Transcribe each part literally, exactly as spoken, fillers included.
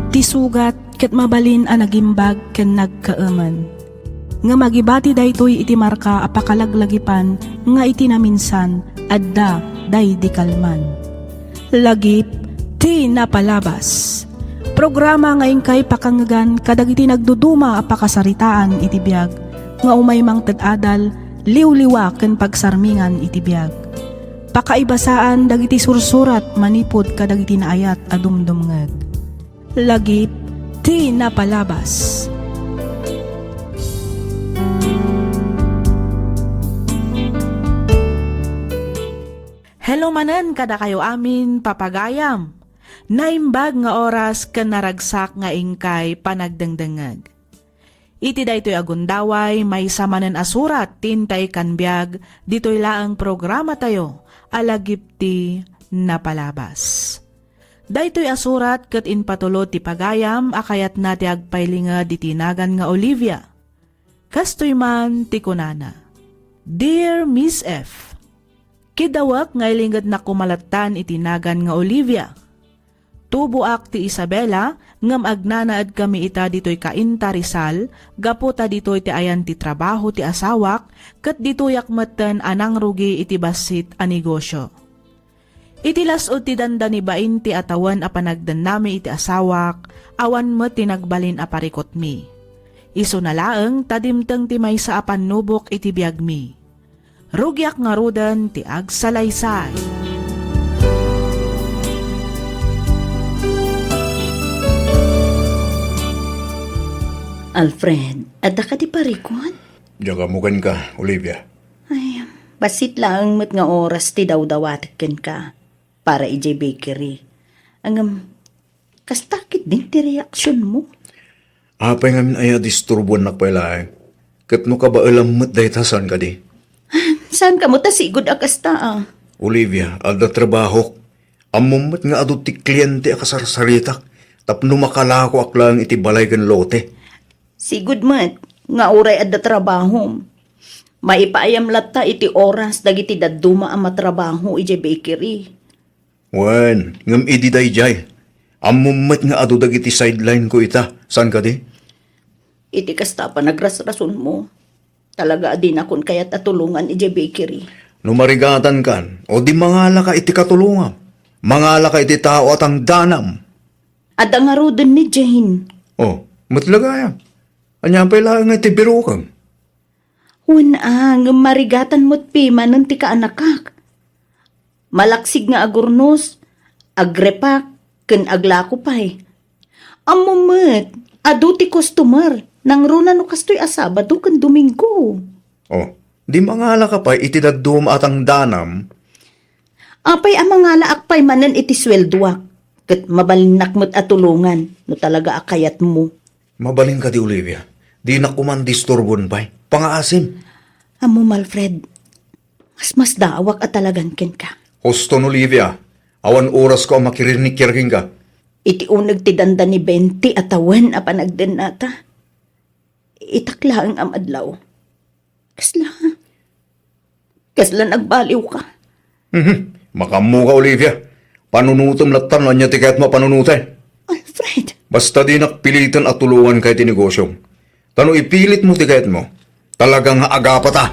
Ti sugat ket mabalin a nagimbag ken nagkaemen. Ngem agibati daytoy iti marka a pakalaglagipan nga iti naminsan, adda daydi kalman. Lagip ti napalabas. Programa nga inkay pakangngegan kadagiti nagduduma a pakasaritaan iti biag nga umay mangted adal, liwliwa ken pagsarmingan iti biag. Pakaibasaan dagiti sursurat manipud kadagiti naayat a dumdumngeg. Lagip ti napalabas. Hello manen kadakayo amin, papagayam. Naimbag nga oras ken naragsak nga inkay panagdengdengngeg. Iti daytoy a gundaway, maysa manen a surat ti intay kan biag ditoy laeng programatayo a Lagip ti Napalabas. Daytoy a surat ket impatulod ti pagayam a kayatna ti agpailinged iti nagan nga Olivia. Kastoy man ti kunana, "Dear Miss F, kidawek nga ilingednak koma lattan iti nagan nga Olivia. Tuboak ti Isabela, ngem agnanaedkami ita ditoy Cainta, Rizal, gapu ta ditoy ti ayan ti trabaho ti asawak, ket ditoyak metten a nangrugi iti bassit a negosio. Iti las-ud ti dandani bainti a tawen a panagdennami iti asawak, awan met ti nagbalin a parikutmi. Isuna laeng ta dimteng ti maysa a pannubok iti biagmi. Rugiak ngaruden ti agsalaysay." Alfred, adda kadi parikut? Diak ammo kenka, Olivia. Ay, bassit laeng met nga oras ti dawdawatek kenka para idiay bakery. Ngem, kasta ketdin ti reaksionmo? Apay ngamin aya a disturbuannak pay laeng? Ket no kabaelam met dayta, saan kadi? Saan kamo ta sigud a kasta, a? Olivia, adda trabahok. Ammom met nga adu ti kliente a kasarsaritak tapno makalakoak laeng iti balay ken lote. Sigud met nga uray adda trabahom, maipaayam latta iti oras dagiti dadduma a matrabaho idiay bakery. Wen, ngem idi daydiay, ammom met nga adu dagiti sideline ko ita, saan kadi? Iti kasta a panagrasrasonmo, talaga a dinakon kayat a tulongan idiay bakery. No marigatankan, o di mangalaka iti katulongam. Mangalaka iti tao a tangdanam. Adda ngaruden ni Jane. Oh, met la gayam. Ania pay laeng nga iti birokam? Wen a, ngem marigatan met pay manen ti kaanakak. Malaksig nga agurnos, agrepak, ken aglako pay. Ammom met, adu ti customer, nangruna no kastoy a Sabado ken Domingo. Oh, di mangalaka pay iti dadduma a tangdanam? Apay a mangalaak pay manen iti sueldoak, ket mabalinnak met a tulongan no talaga a kayatmo. Mabalin kadi, Olivia. Dinak koman disturbon pay. Pangaasim. Ammom, Alfred, masmasdaawak a talagan kenka. Huston, Olivia. Awan orasko a makirinikier kenka. Iti uneg ti dandani bainti a tawen a panagdennata, itak laeng a madlaw. Kasla, kasla nagbaliwka. Mhm. Makaammoka, Olivia. Panunotem latta no ania ti kayatmo a panunoten. Alfred! Basta dinak piliten a tulonganka iti negosyom. Ta no ipilitmo ti kayatmo, talaga nga agapata.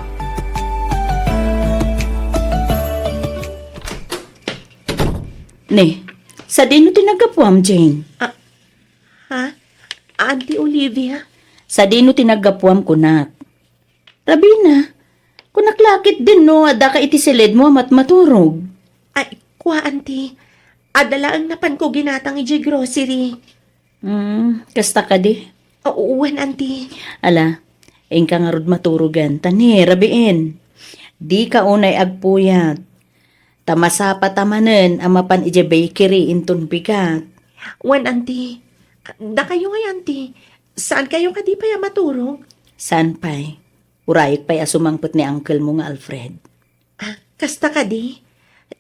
Ne, sadino ti naggapuam, Jane? Ah, ha? Auntie Olivia? Sadino ti naggapuam, kunak? Rabina, kunak la ketdin no addaka iti siledmo a matmaturog. Ay, kua, Auntie. Adda laeng napanko ginatang idiay grocery. Hmm, kasta kadi? Oo, wen, Auntie. Ala, inka ngarud maturogen, ta ni, rabiin. Dika unay agpuyat. Ta masapata manen a mapan idiay bakery inton bigat. Wen, Auntie. Dakayo ngay, Auntie. Saankayo kadi pay a maturog? Saan pay? Urayek pay a sumangpet ni uncle mo nga Alfred. Ah, kasta kadi?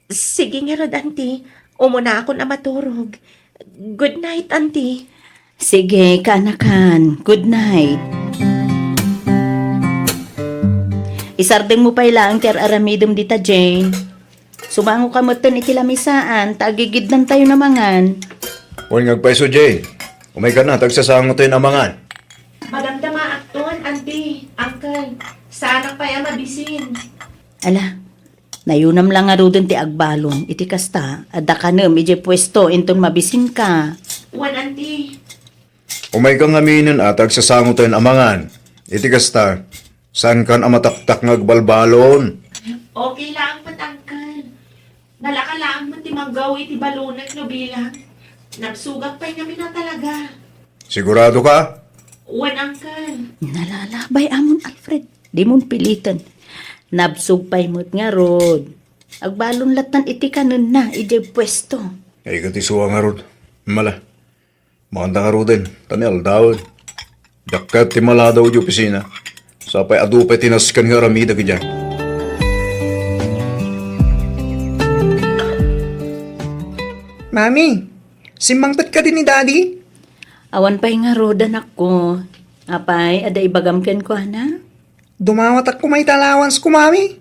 Sige ngarud, Auntie. Umunaakon a maturog. Good night, Auntie. Sige, kaanakan. Good night. Isardengmo pay laeng ti ar-aramidem dita, Jane. Sumangoka metten iti lamisaan, ta agigidnantayon a mangan. Wen nga agpayso, Jane. Umayka na, ta agsasangotayon a mangan. Madamdamaakton, auntie, uncle. Saanak pay a mabisin. Ala, nayunam la ngaruden ti agbalon. Iti kasta, adda kanem idiay puesto inton mabisinka. Wen, auntie. Umayka ngaminen a ta agsasangotayon a mangan. Iti kasta, saankan a mataktak nga agbalbalon. Okay laeng met, uncle. Nalaka laeng met ti manggaw iti balonek no bilang. Nabsogak pay ngamin a talaga. Siguradoka? Wen, uncle. Nalalabay amon, Alfred. Dimon piliten. Nabsog pay met ngarud. Agbalon lattan iti kanenna idiay puesto. Ay, ket isu a ngarud. Mala. Manganda ngaruden, ta ni aldawen. Dakket ti maladaw iti opisina. Sapay adu pay ti nasken nga aramidek idiay. Mami, simmangpet kadi ni Daddy? Awan pay ngarud, anakko. Apay, adda ibagam kenkuana? Dumawatak koma iti allowance ko, Mami.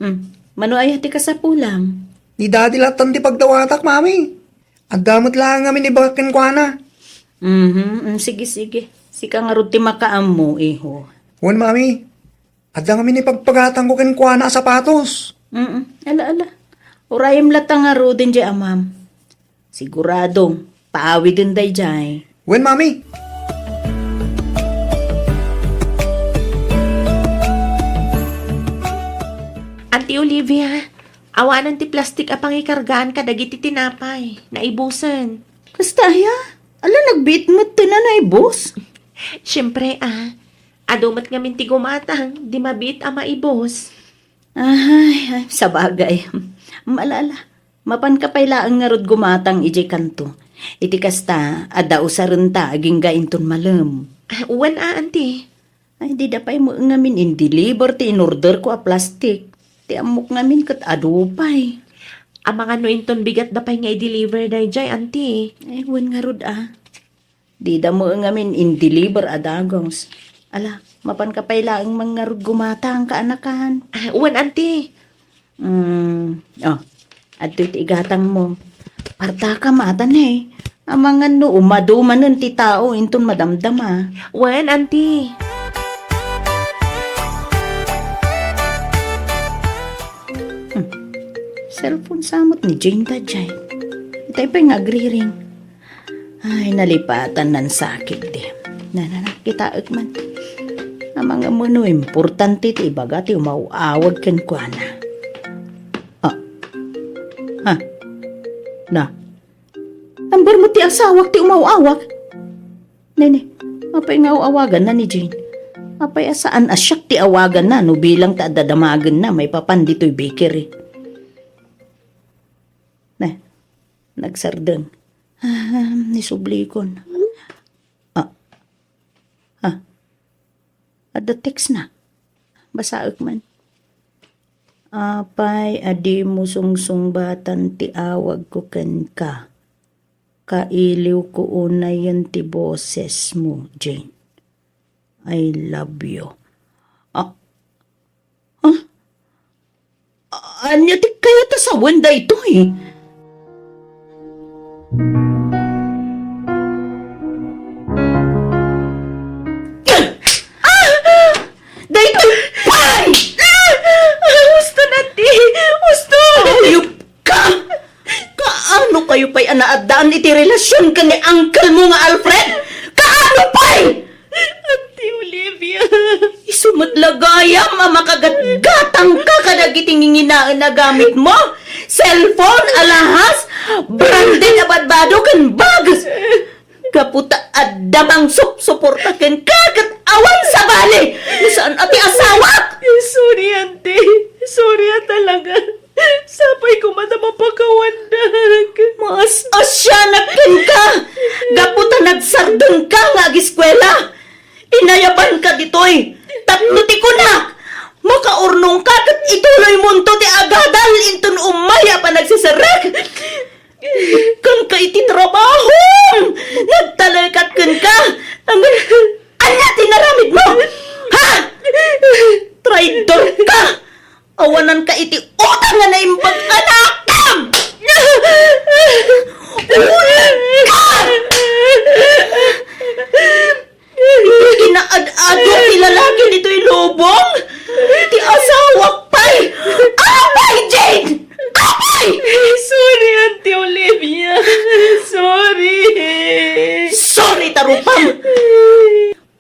Hmm, mano aya ti kasapulam? Ni Daddy lattan ti pagdawatak, Mami. Adda met laeng ngamin ibagak kenkuana. Mhm, mm, sige, sige. Sika ngarud ti makaammo, iho. Wen, Mami. Adda ngamin ipagpagatangko kenkuana a sapatos. Mm, ala, ala. Urayem latta ngaruden diay amam. Sigurado, paawiden daydiay. Wen, Mami. Auntie Olivia, awanen ti plastik a pangikargaan kadagiti tinapay. Naibusen. Kasta aya? Ala, nagbiit met ti nanaibus? Siempre, a. Adu met ngamin ti gumatang, di mabiit a maibus. Ay, ay, sabagay. Ala, ala. Mapanka pay laeng ngarud gumatang idiay kanto. Iti kasta, adda usarenta agingga inton malem. Ah, wen a, auntie. Ay, dida pay met ngamin in-deliver ti in-orderko a plastik. Ti ammok ngamin ket adu pay. Amangan no inton bigatda pay nga i-deliver daydiay, auntie. Ay, wen ngarud a. Dida met ngamin in-deliver a dagus. Ala, mapanka pay laeng man ngarud gumatang, kaanakan. Ah, wen, auntie. Mm, oh, adtoy ti igatangmo. Partaka matan, eh. Amangan no umadu manen ti tao inton madamdama. Wen, auntie. Hmm. Cellphone sa met ni Jane daydiay. Itay pay nga agriring. Ay, nalipatan nan sakit di. Na, na, na, kitaek man. Amangan no importante ti ibaga ti umaw-awag kenkuana. Ah. Ha? Na. Amber mo ti asawak ti umaw-awag? Nene, apay nga aw-awaganna ni Jane? Apay a saan a siak ti awaganna no bilang ta adda damagenna maipapan ditoy bakery? Ne, nagsardeng. Ah, nisublikon. Ah. Ah. Adda text na. Basaek man. Apay a dimo sungsungbatan ti awagko kenka. Kailiwko unayen ti bosesmo, Jane. I love you. Ah, ah? Ania ti kayat a sawen daytoy? Ah! Daytoy pay! Ah! Husto, Nati! Husto! Hayop ka! Kaano kayo pay a naaddaan iti relasyon ken ni uncle mo nga Alfred? Kaano pay? Auntie Olivia. Isu met la gayam a makagatgatangka kadagiti nginginaen a gamitmo, cellphone, alahas, branded a badbado ken bags. Gapu ta adda mangsupsuporta kenka ket awan sabali no saan a ti asawak. Sorry, auntie. Sorry a talaga. Sapay koma ta mapakawandak. Maas-asianak kenka gapu ta nagsardengka nga agiskuela. Inayabanka ditoy tapno ti kunak, makaurnongka ket ituloymonto ti agadal inton umay a panagseserrek. Kenka iti trabahom, nagtalekak kenka. Ang-, ania ti naramidmo? Ha? Traidorka! Awananka iti utang nga naimbag a rupam.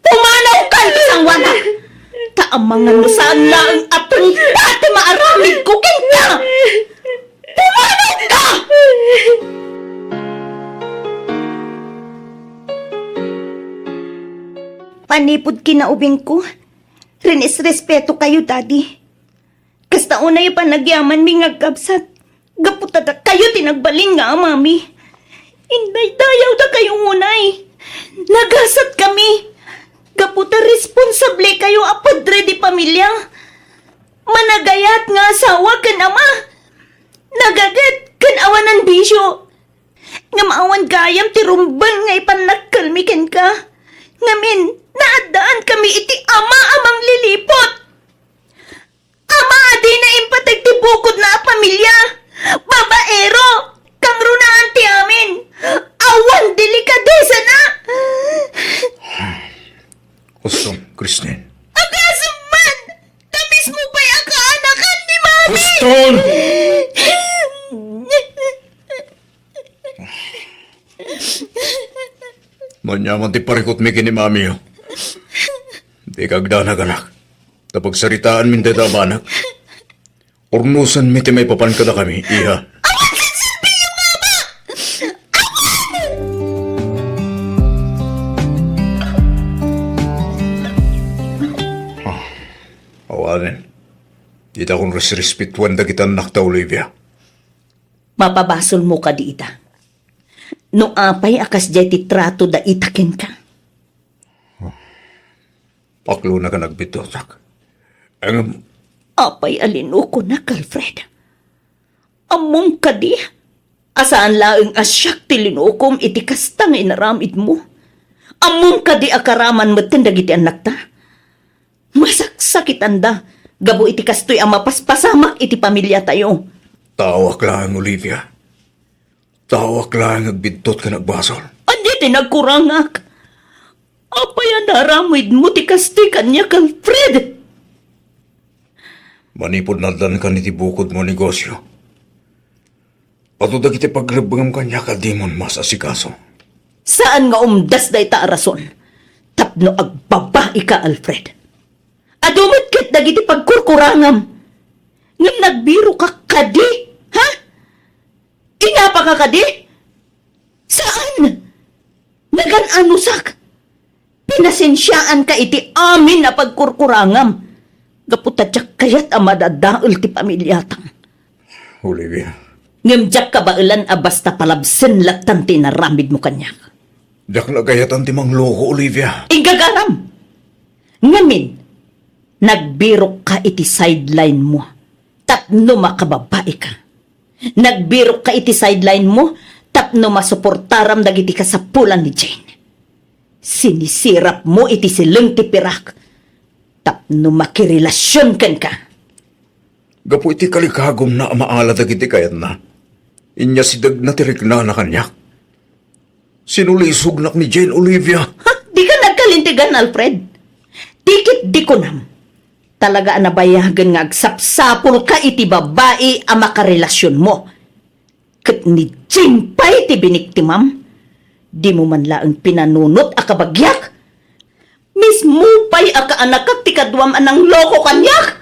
Pumanawka iti sangoanak. Ta amangan no saan laeng a tungpa ti maaramidko kenka. Pumanawka! Manipud kinaubingko, rinisrespetokayo, Daddy. Kasta unay a panagyamanmi nga agkabsat, gapu ta dakayo ti nagbalin nga amami. Indaydayawdakayo unay. Nagasatkami. Gapu ta responsablekayo a padre de pamilia. Managayat nga asawa ken ama. Nagaget ken awanan bisio. Ngem awan gayam ti rumbeng nga ipannakkelmi kenka. Ngamin, naaddankami iti ama a mangliliput. Ama a dina impateg ti bukodna a pamilia. Babaero, kangrunaan ti amin. Awan delikadesana. Kustom, Christine. Agasem man! Ta mismo pay a kaanakan ni Mami! Kustom! Ania man ti parikutmi ken ni Mami, o? Dika agdanag, anak. Ta pagsaritaanmin dayta a banag, urnosenmi ti maipapan kadakami, iha. Awan senserbiyo nga ama! Awan! Ah, awanen. Ditakon resrespetuan dagiti annakta, Olivia. Mapabasolmo kadi ita? No apay a kasdiay ti tratoda ita kenka? Paklonak a nagbiddutak. Ngem apay a linukonak, Alfred? Ammom kadi a saan laeng a siak ti linukom iti kasta nga inaramidmo? Ammom kadi a karaman metten dagiti annakta? Masaksakitanda gapu iti kastoy a mapaspasamak iti pamiliatayo. Taoak laeng, Olivia. Taoak laeng agbiddut ken agbasol. Ania ti nagkurangak? Apay a naaramidmo ti kastoy kaniak, Alfred? Manipud naaddankan iti bukodmo a negosio, adu dagiti pagrebbengem kaniak a dimon maasikaso. Saan nga umdas dayta a rason tapno agbabaika, Alfred. Adu met ket dagiti pagkurkurangam. Ngem nagbiroka kadi, ha? Inapaka kadi? Saan? Nagan-anusak. Pinasensiaanka iti amin a pagkurkurangam. Gapu ta diak kayat a madadael ti pamiliatam. Olivia. Ngem diak kabaelan a basta palabsen lattan ti inaramidmo kaniak. Diak nagayatan ti mangloko, Olivia. Igagaram! Ngamin, nagbirokka iti sideline mo tapno makababaika. Nagbirokka iti sideline mo tapno masuportaram dagiti kasapulan ni Jane. Sinisirap mo iti sileng ti pirak tapno makirelasion kenka. Gapu iti kalikagumna a maala dagiti kayatna, inyasidegna ti riknana kaniak. Sinulisognak ni Jane, Olivia. Ha? Dika nagkalintegan, Alfred. Ti ket di kunam, talaga a nabayagen nga agsapsapulka iti babai a makarelasionmo. Ket ni Jane pay ti biniktimam. Dimo man laeng pinanunot a kabagiak. Mismo pay a kaanakak ti kaduam a nangloko kaniak.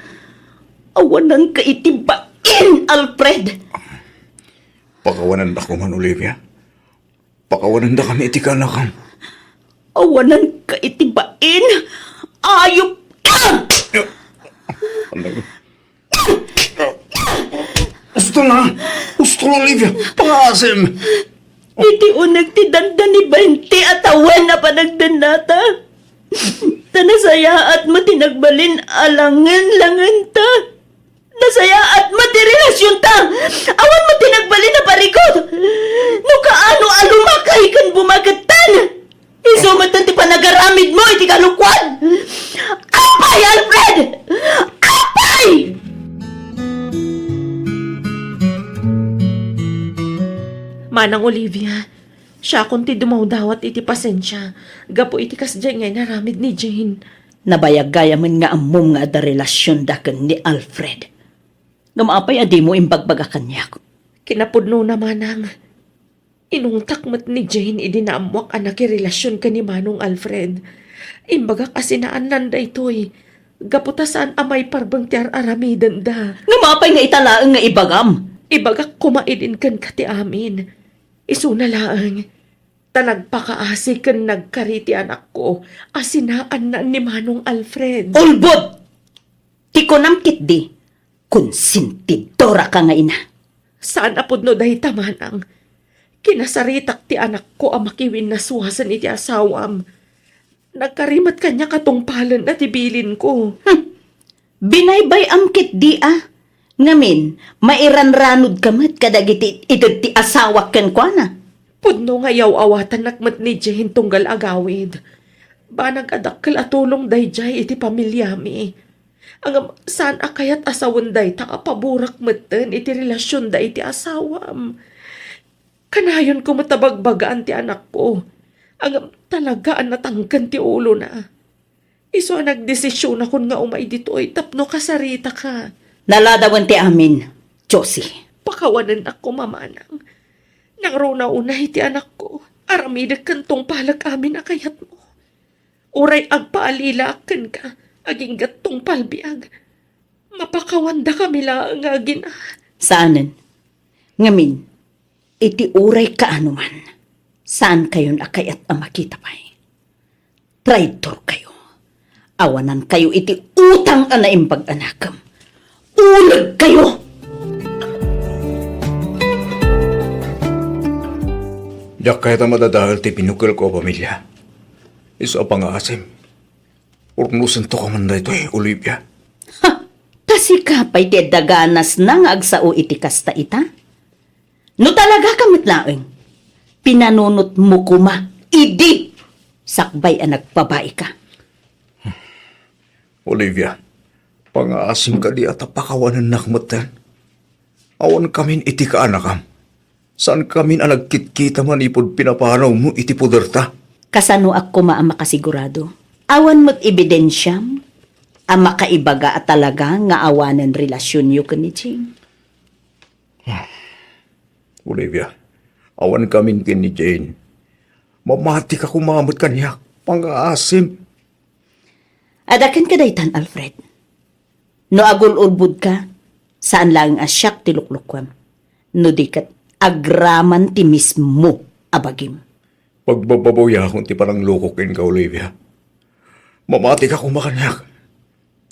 Awananka iti bain, Alfred. Pakawanandak man, Olivia. Pakawanandakami iti kaanakam. Awananka iti bain. Ayupka! Ano? Usto na! Usto na, Olivia! Pangasim! Iti uneg ti danda ni bainte a tawen a panagdannata. Ta nasayaat mo ti nagbalin a langen-langenta. Nasayaat mo ti relasionta. Awan mo ti nagbalin a parikut. No kaano a lumakay ken bumagettan. Isu met ti panagaramid mo iti kalokuan. Apay, Alfred! Apay! Manang Olivia, siakon ti dumawdawat iti pasensia gapu iti kasdiay nga inaramid ni Jane. Nabayag gayamen nga ammom nga adda relasionda ken ni Alfred. Ngem apay a dimo imbagbaga kaniak? Kinapudnona, manang. Inungtak met ni Jane idi naammoak a nakirelasion ken ni Manong Alfred. Imbagak a sinaannan daytoy, gapu ta saan a maiparbeng ti ar-aramidenda. Ngem apay nga ita laeng nga ibagam? Ibagak koma idin kenka ti amin. Isuna laeng, ta nagpakaasi ken nagkari ti anakko a sinaannan ni Manong Alfred. Ulbod! Ti kunam ketdi, konsentidoraka nga ina. Saan a pudno dayta, manang. Kinasaritak ti anakko a makiwinnasuasen iti asawam. Nagkari met kaniak a tungpalenna ti bilinko. Hmm. Binaybay-am ketdi a. Ngamin, mairanranodka met kadagiti ited ti asawak kenkuana. Pudno nga yaw-awatannak met ni Jane tunggal agawid. Banag a dakkel a tulong daydiay iti pamiliami. Ngem saan a kayat a sawen dayta a paborak metten iti relasionda iti asawam. Kanayonko met a bagbagaan ti anakko. Ngem talaga a natangken ti ulona. Isu a nagdesisionakon nga umay ditoy tapno kasaritaka. Naladawen ti amin, Josie. Pakawanennak koma, manang. Nangruna unay ti anakko. Aramidek ken tungpalek amin a kayatmo. Uray agpaalilaak kenka, agingga't tungpal biag. Mapakawandakami laeng nga agina. Saanen. Ngamin, iti uray kaano man, saankayon a kayat a makita pay. Traidorkayo. Awanankayo iti utang a naimbag a nakem. Ulegkayo! Diak kayat a madadael ti binukkelko a pamilia. Isu a pangaasim. Urnosento ka man daytoy, Olivia. Ha! Ta sika pay ti adda ganasna nga agsao iti kasta ita? No talagaka met laeng, pinanunotmo koma idi sakbay a nagbabaika. Olivia, pangaasim kadi a ta pakawanennak metten? Awan kamin iti kaanakam. Saan kamin a nagkitkita manipud pinapanawmo iti poderta. Kasanoak koma a makasigurado? Awan met ebidensiam a makaibaga a talaga nga awanen relasionyo ken ni Jane? Olivia, awan kamin ken ni Jane. Mamatika koma met kaniak. Pangaasim. Adda kenka daytan, Alfred. No agul-ulbodka, saan laeng a siak ti luklukuem. No di ket, agraman ti mismo a bagim. Pagbababawyaakon ti panangloko kenka, Olivia. Mamatika koma kaniak.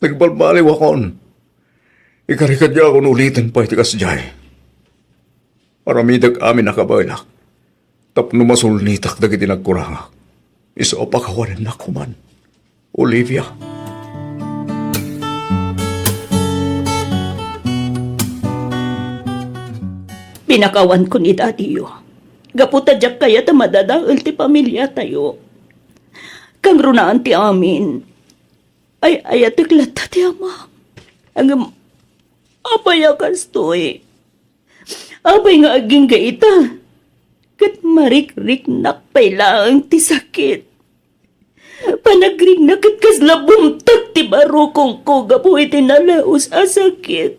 Nagbalbaliwakon. Ikarikadiakon uliten pay ti kasdiay. Aramidek amin a kabaelak tapno masulnitak dagiti nagkurangak. Isu a pakawanennak koman, Olivia. Pinakawanko ni dadiyo gapu ta diak kayat a madadael ti pamiliatayo. Kangrunaan ti amin. Ay-ayatek latta ti amam. Ngem apay a kastoy? Apay nga agingga ita? Ket marikriknak pay laeng ti sakit. Panagriknak ket kasla bumtag ti barukongko gapu iti nalaus a sakit.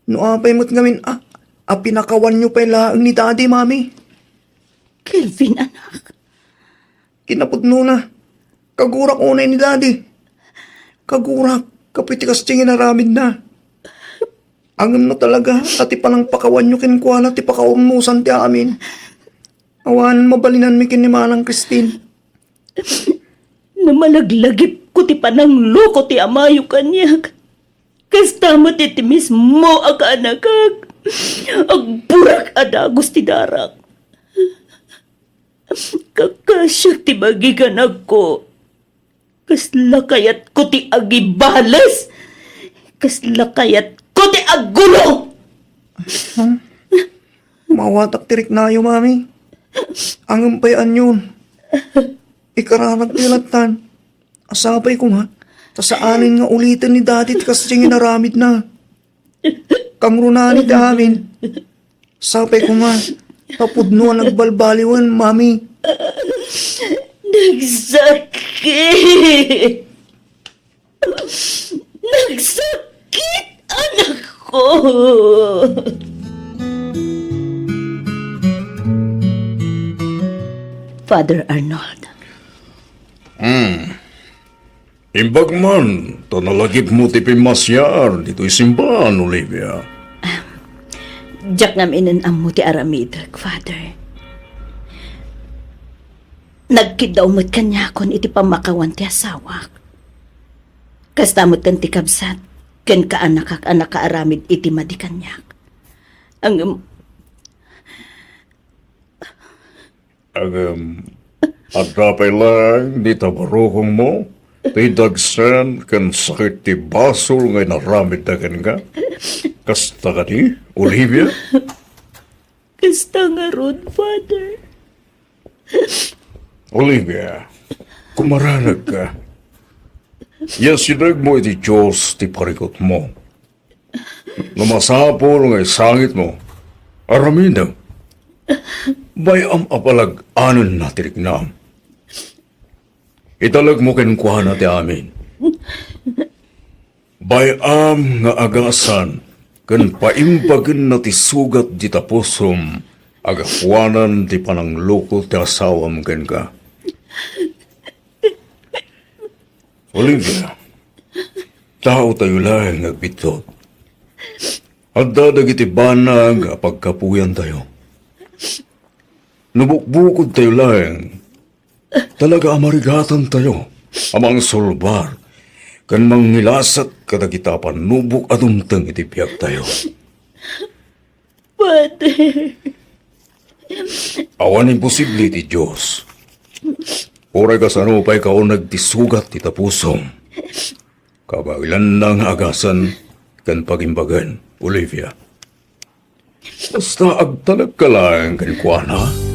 No apay met ngamin a, a pinakawanyo pay laeng ni Daddy, Mami? Kelvin, anak. Kinapudnona, kagurak unay ni Daddy. Kagurak, gapu iti kasdi nga inaramidna. Ngem no talaga a ti panangpakawanyo kenkuana ti pakaurnosan ti amin, awan mabalinanmi ken ni Manang Christine. No malaglagipko ti panangloko ti amayo kaniak, kasta met iti mismo a kaanakak, agburak a dagus ti darak. Kakasiak ti magiganagko. Kasla kayatko ti agibales. Kasla kayatko ti aggulo. Ha? Mawatak ti riknayo, Mami. Ngem pay anian. Ikararagto lattan. Sapay koma, ta saanen nga uliten ni Daddy ti kasdi nga inaramidna. Kangrunaan iti amin. Sapay koma, ta pudno a nagbalbaliwen, Mami. Nagsakit! Nagsakit, anakko! Father Arnold. Hmm. Imbag man, ta nalagipmo ti pimmasiar ditoy simbahan, Olivia. Diak ngamin ammo ti aramidek, Father. Nagkiddaw met kaniakon iti pammakawan ti asawak. Kasta met ken ti kabsat ken kaanakak a nakaaramid iti madi kaniak. Ngem, Ngem, adda pay laeng dita barukongmo ti dagsen ken sakit ti basol nga inaramidda kenka? Kasta kadi, Olivia? Kasta ngarud, Father. Olivia, kumaranegka. Yasidegmo iti Dios ti parikutmo. No masapul nga isangitmo, aramidem. Bay-am a palag-anenna ti riknam. Italekmo kenkuana ti amin. Bay-am nga agasan ken paimbagenna ti sugat dita pusom a gapuanan ti pananglukot ti asawam kenka. Olivia, taotayo laeng nga agbiddut. Adda dagiti banag a paggapuyantayo. No bukbukodtayo laeng, talaga a marigatantayo a mangsulbar ken mangngilasak kadagita a pannubok a dumteng iti biagtayo. Father. Awan imposible iti Dios. Uray kasano pay kauneg ti sugat ti tapusom. Kabaelanna nga agasan ken pagimbagen, Olivia. Basta agtalekka laeng kenkuana.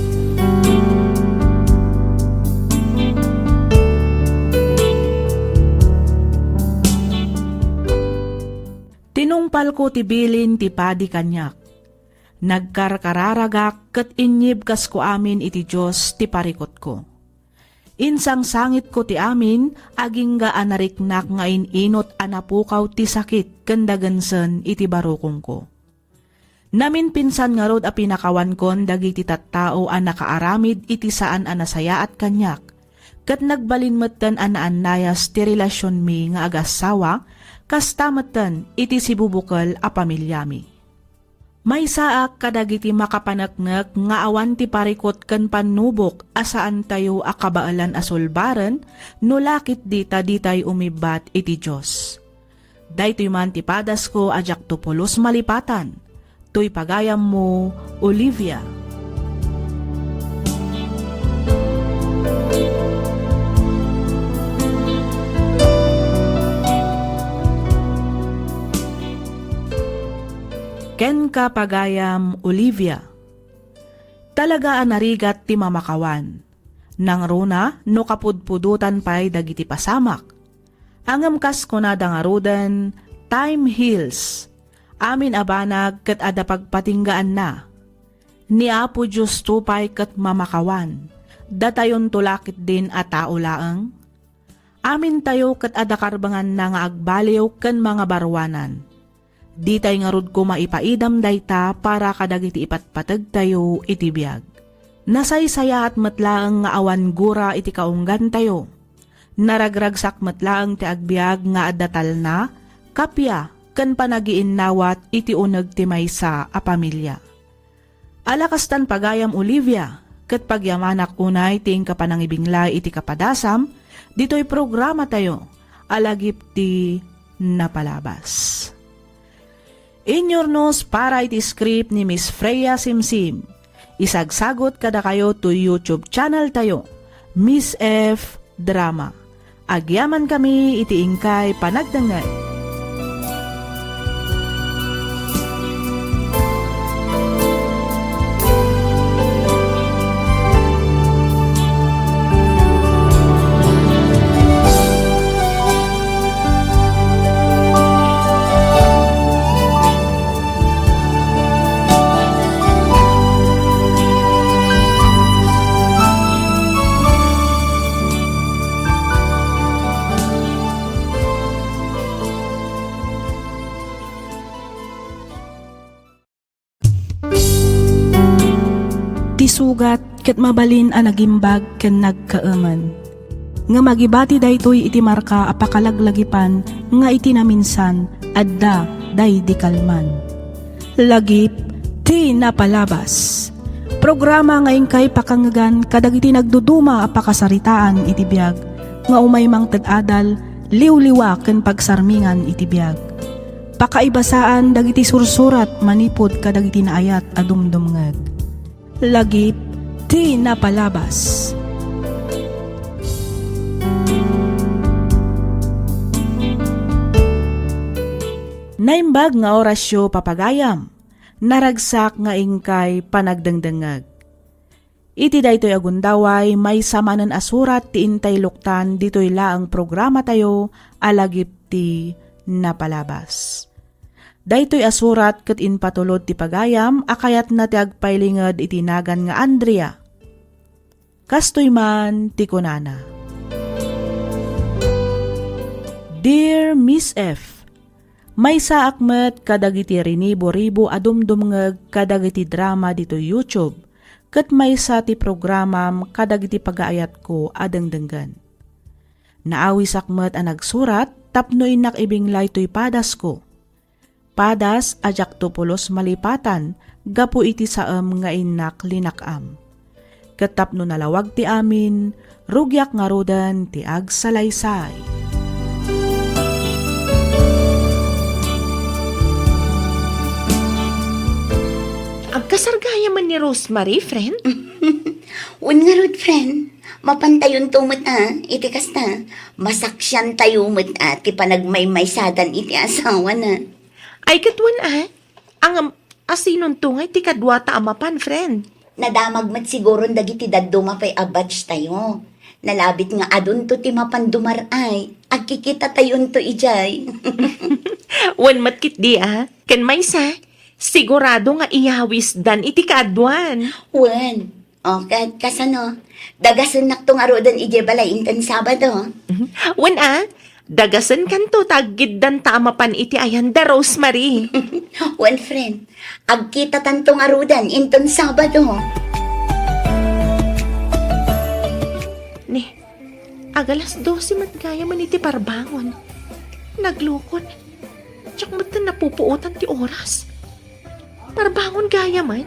Tinungpalko ti bilin ti padi kaniak. Nagkarkararagak ket inyibkasko amin iti Dios ti parikutko. Insangsangitko ti amin, agingga a nariknak nga in-inut a napukaw ti sakit ken dagensen iti barukongko. Naminpinsan ngarud a pinakawankon dagiti tattao a nakaaramid iti saan a nasayaat kaniak, ket nagbalin metten a naannayas ti relasionmi nga agassawa, kasta metten iti sibubukel a pamiliami. Maysaak kadagiti makapaneknek nga awan ti parikut ken pannubok a saantayo a kabaelan a sulbaren no la ketdi ta ditay umibbat iti Dios. Daytoy man ti padasko a diakto pulos malipatan. Toy pagayammo, Olivia. Kenka, pagayam, Olivia. Talaga a narigat ti mamakawan. Nangruna no kapudpudotan pay dagiti pasamak. Ngem kas kunada ngaruden, "Time heals." Amin a banag ket adda pagpatinggaanna. Ni Apo Diosto pay ket mamakawan. Datayonto la ketdin a tao laeng. Amintayo ket adda karbenganna nga agbaliw ken mangabaruanan. Ditay ngarud koma ipaidam dayta para kadagiti ipatpategtayo iti biag. Nasaysayaat met laeng nga awan gura iti kaunggantayo. Naragragsak met laeng ti agbiag nga adda talna, kappia, ken panagiinnawat iti uneg ti maysa a pamilia. Ala kastan pagayam, Olivia, ket pagyamanak unay ti inka panangibinglay iti kapadasam ditoy programatayo a lagip ti napalabas. Inyurnos para iti script ni Miss Freya Simsim. Isagsagut kadakayo to YouTube channel tayo, Miss F Drama. Agyamankami iti inkay panagdengngeg. Sugat ket mabalin a nagimbag ken nagkaemen. Ngem agibati daytoy iti marka a pakalaglagipan nga iti naminsan, adda daydi kalman. Lagip ti napalabas. Programa nga inkay pakangegan kadagiti nagduduma a pakasaritaan iti biag nga umay mangted adal, liwliwa ken pagsarmingan iti biag. Pakaibasaan dagiti sursurat manipud kadagiti naayat a dumdumngeg. Lagip ti napalabas. Naimbag nga orasyo, papagayam. Naragsak nga inkay panagdengdengngeg. Iti daytoy a gundaway, maysa manen a surat ti intay luktan ditoy laeng programatayo a Lagip ti Napalabas. Daytoy a surat ket impatulod ti pagayam a kayatna ti agpailinged iti nagan nga Andrea. Kastoy man ti kunana, Dear Miss F, maysaak met kadagiti rinibo-ribo a dumdumngeg kadagiti drama ditoy YouTube, ket maysa ti programam kadagiti pagaayatko a dengdenggen. Naawisak met a nagsurat tapno innak ibinglay toy padasko. Padas a diakto pulos malipatan gapu iti saem nga innak linak-am. Ket tapno nalawag ti amin, rugiak ngaruden ti agsalaysay. Agkasar gayamen ni Rosemary, friend? Wen ngarud, friend. Mapantayonto met a, iti kasta, masaksiantayo met a ti panagmaymaysadan iti asawana. Ay, ket wen a, angam, asinonto ngay ti kaduata a mapan, friend? Nadamag met siguron dagiti dadduma pay a batch tayo. Nalabit nga adunto ti mapan dumar-ay. Agkikitatayonto idiay. Wen met ketdi a, ken maysa, sigurado nga iyawisdan iti kaaduan. Wen. O, ket kasano? Dagasennakto ngaruden idiay balay inton Sabado. Mhm. Wen a, dagasenkanto ta aggiddanta a mapan iti ayan da Rosemary. Wen, friend, agkitatanto ngaruden inton Sabado. Ni, agalas dose met gayamen iti parbangon. Naglukon. Diak metten napupuotan ti oras. Parbangon gayamen.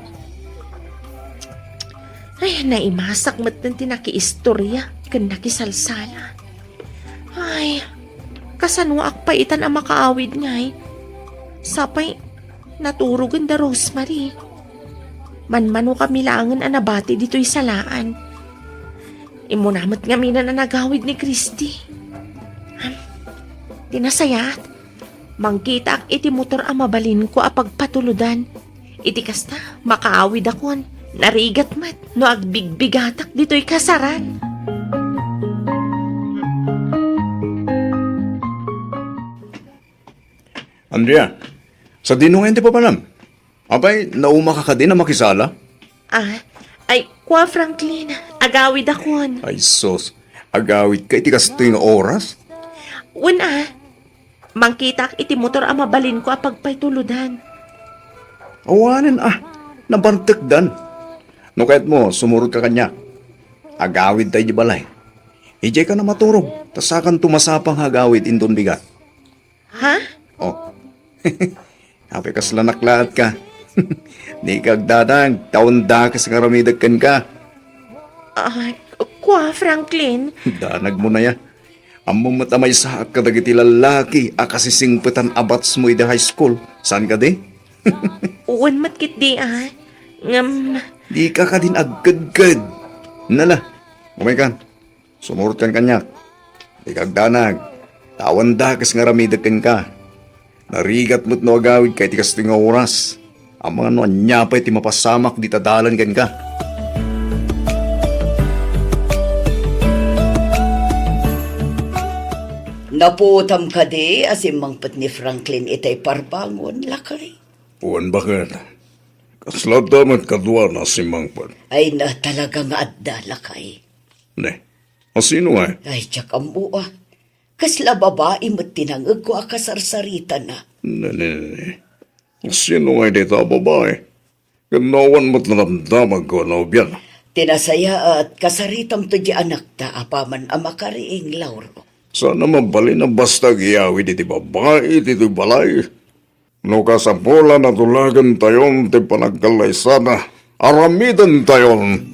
Ay, naimasak metten ti nakiistorya ken nakisalsala. Ay, kasanoak pay itan a makaawid ngay? Sapay, naturogen da Rosemary. Manmano kami laengen a nabati ditoy salaan. Immuna met ngamin a nagawid ni Christy. Ham, ti nasayaat, mangkitaak iti motor a mabalinko a pagpatulodan. Iti kasta, makaawidakon. Narigat met no agbigbigatak ditoy kasaran. Andrea, sadino ngayon ti papanam? Apay, naumaka kadi a makisala? Ah, ay, kua Franklin, agawidakon. Ay sus, agawidka iti kastoy nga oras? Wen a, mangkitaak iti motor a mabalinko a pagpaytulodan. Awanen a, nabartekdan. No kayatmo, sumurotka kaniak. Agawidta idiay balay. Idiayka a maturog, ta sakanto masapa nga agawid inton bigat. Ha? Oh. Apay kasla naklaatka. Dika agdanag, ta awan dakes nga aramidek kenka. Ah, kua, Franklin? Danagmo aya. Ammom met a maysaak kadagiti lallaki a kasisingpetan a batchmo idi high school. Saan kadi? Wen met ketdi a. Ngem, dika kadin agkedked. Nala, umaykan. Sumurotkan kaniak. Dika agdanag, ta awan dakes nga aramidek kenka. Narigat met no agawidka iti kastoy nga oras. Amangan no ania pay ti mapasamak dita dalan kenka. Napuotam kadi a simmangpet ni Franklin itay parbangon, lakay? Wen, baket. Kasla adda met kaduana a simmangpet. Ay na, talaga nga adda, lakay. Ne, asino ngay? Ay, diak ammo a. Kasla babai met ti nangegko a kasarsaritana. Ne, ne, ne, ne. Asino ngay dayta a babai? Ken no awan met nadamdamagko a nobiana. Ti nasayaat, kasaritam to di anakta apaman a makariing, Lauro. Saan a mabalin a basta agyawid iti babai iti balay. No kasapulan a tulagentayon ti panagkallaysada, aramidentayon.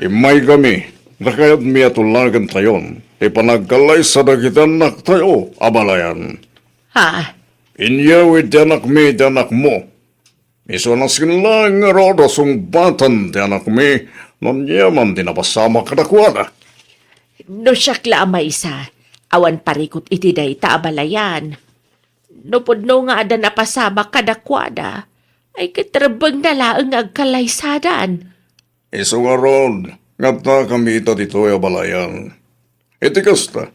Immaykami, ta kayatmi a tulagentayon ti panagkallaysa dagiti annaktayo a balayan. Ha? Inyawid ti anakmi iti anakmo. Isu a nasken laeng ngarud a sungbatan ti anakmi no ania man ti napasamak kadakuada. No siak la a maysa, awan parikut iti dayta a balayan. No pudno nga adda napasamak kadakuada, ay ket rebbengna laeng nga agkallaysadan. Isu ngarud, nga adda kami ita ditoy a balayan. Iti kasta,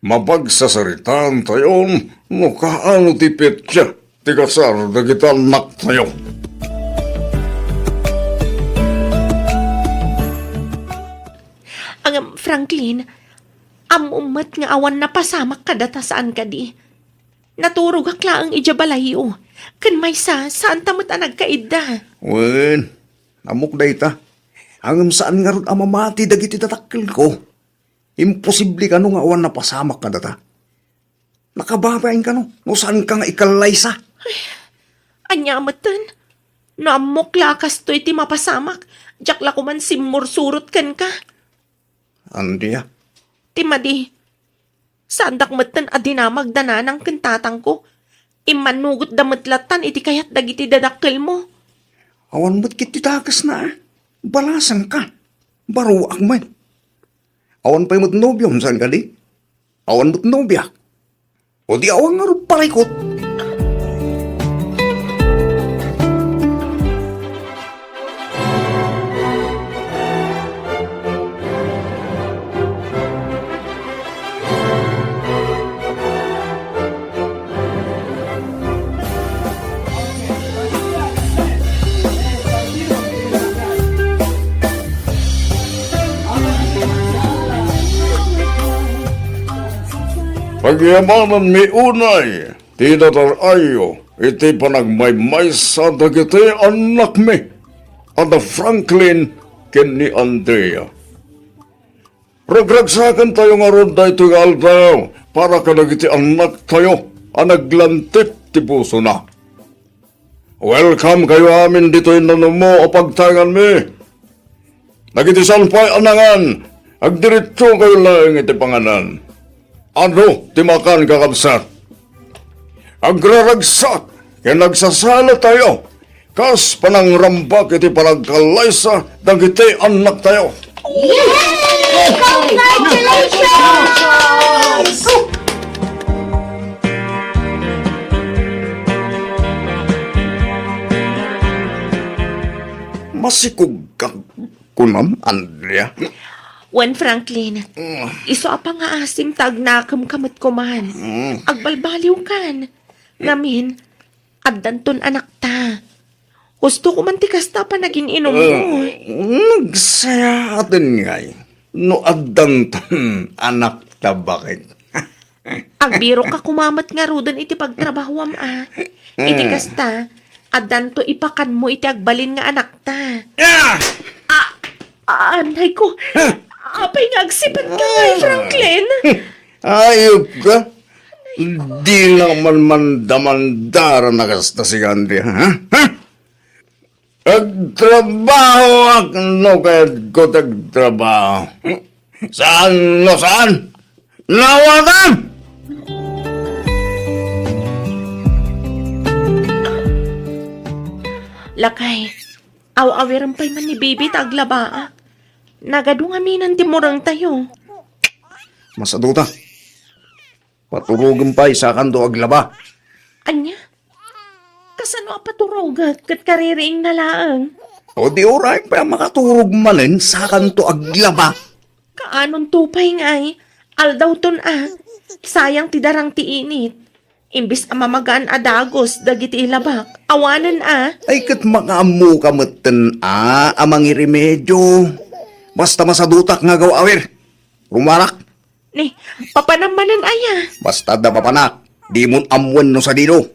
mapagsasaritaantayon no kaano ti petsa ti kasar dagiti annaktayo. Ngem, Franklin, ammom met nga awan napasamak kadata, saan kadi? Naturogak laeng idiay balayyo. Ken maysa, saanta met a nagkaidda. Wen, ammok dayta. Ngem saan ngarud a mamati dagiti dadakkelko. Imposible kano nga awan napasamak kadata. Nakababain kano no saanka nga ikallaysa. Ania metten? No ammok la a kastoy ti mapasamak, diak la koman simmursurot kenka. Andrea. Ti madi, saandak metten a dinamag da nanang ken tatangko. Immannugotda met lattan iti kayat dagiti dadakkelmo. Awan met ket ti dakesna, a. Balasangka. Baruak met. Awan pay met nobiom, saan kadi? Awan met nobiak. O di awan ngarud parikut. Pagyamananmi unay ti datar-ayyo iti panagmaymaysa dagiti annakmi a da Franklin ken ni Andrea. Ragragsakentayo ngarud daytoy nga aldaw para kadagiti annaktayo a naglantip ti pusona. Welcome kayo amin ditoy nanumo a pagtaenganmi. Dagiti saan pay a nangan, agdiretso kayo laeng iti panganan. Adu ti makan, kakabsat. Agraragsak ken agsasala tayo kas panangrambak iti panagkallaysa dagiti annaktayo. Yay! Congratulations! Masikog ka, kunam, Andrea? Wen, Franklin, Mm. isu a pangaasim ta agnakemka met koman. Mm. Agbalbaliwkan. Ngamin, addanton anakta. Husto koman ti kasta a panagin-inummo. Eh, nagsayaaten ngay no addanton anakta, baket. Agbirokka koma met ngaruden iti pagtrabahoam a. Iti kasta, addanto ipakanmo iti agbalin nga anakta. Ah! Ah, ah, anay ko. Ah! Apay nga agsipat ka ngay, Franklin? Ayop ka. Di na man mandamandara na kasta si Andrea, ha? Ha? Agtrabahoak no kayatko ti agtrabaho. Saan no saan? Nawatan! Lakay, aw-awiren pay man ni Bibi ta aglabaak. Nagadu ngamin ti murengtayo. Masaduta. Paturogem pay, sakanto aglaba. Ania? Kasano a paturogek ket kaririingna laeng? O di uray pay a makaturog manen, sakanto aglaba. Kaanonto pay ngay, aldawton a. Sayang ti darang ti init. Imbes a mamagaan a dagus dagiti ilabak, awanen a. Ay, ket makaammoka metten a, a mangiremedio. Basta masadutak nga agaw-awir. Rumarak. Ni, papanam manen aya? Basta adda papanak. Dimon ammoen no sadino.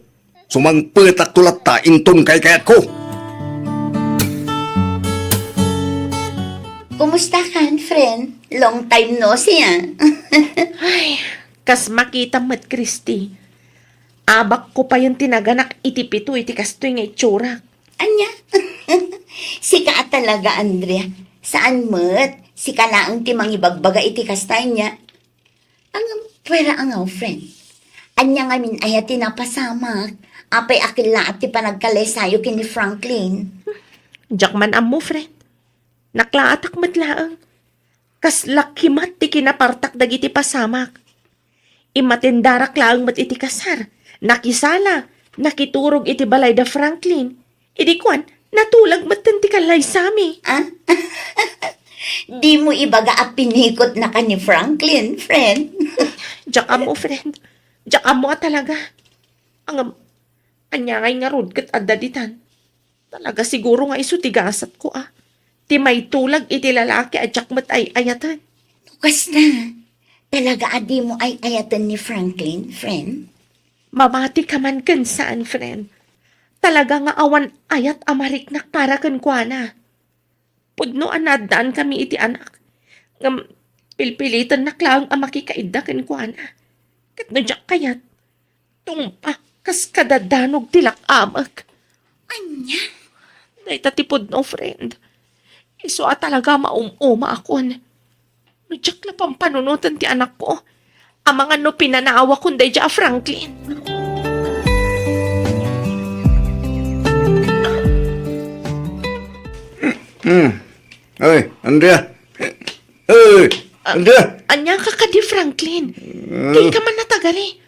Sumangpetakto latta inton kaykayatko. Kumusta kan, friend? Long time no see, ah. Ay, kas makita met, Christy. Abakko payen ti naganak iti pito iti kastoy nga itsurak. Ania? Sika a talaga, Andrea. Saan met? Sika laeng ti mangibagbaga iti kasta, ania? Ang pwera nga, friend. Ania ngamin aya ti napasamak? Apay a kellaat ti panagkallaysayo ken ni Franklin? Diak man ammo, friend. Naklaatak met laeng. Kasla kimat ti kinapartak dagiti pasamak. Immatendarak laeng met iti kasar. Nakisala, nakiturog iti balay da Franklin. Idi kuan, natulag metten ti kallaysami. Ah? Dimo ibaga a pinikotnaka ni Franklin, friend? Diak ammo, friend. Diak ammo a talaga. Ngem, ania ngay ngarud ket adda ditan? Talaga siguro nga isu ti gasatko, ah. Ti maitulag iti lalaki a diak met ay-ayaten. No kasta, talaga a dimo ay-ayaten ni Franklin, friend? Mamatika man ken saan, friend. Talaga nga awan ayat a mariknak para kenkuana. Pudno a naaddaankami iti anak. Ngem pilpilitennak laeng a makikaidda kenkuana. Ket no diak kayat, tungpa kas kadadanog ti lak-amek. Ania? Dayta ti pudno, friend. Isu a talaga maum-umaakon. No diak la pampanunoten ti anakko, amangan no pinanawakon daydiay a Franklin. Hmm. Oy, Andrea. Oy, Andrea. Ania ka kadi, Franklin? Hmm. Dika man natagari.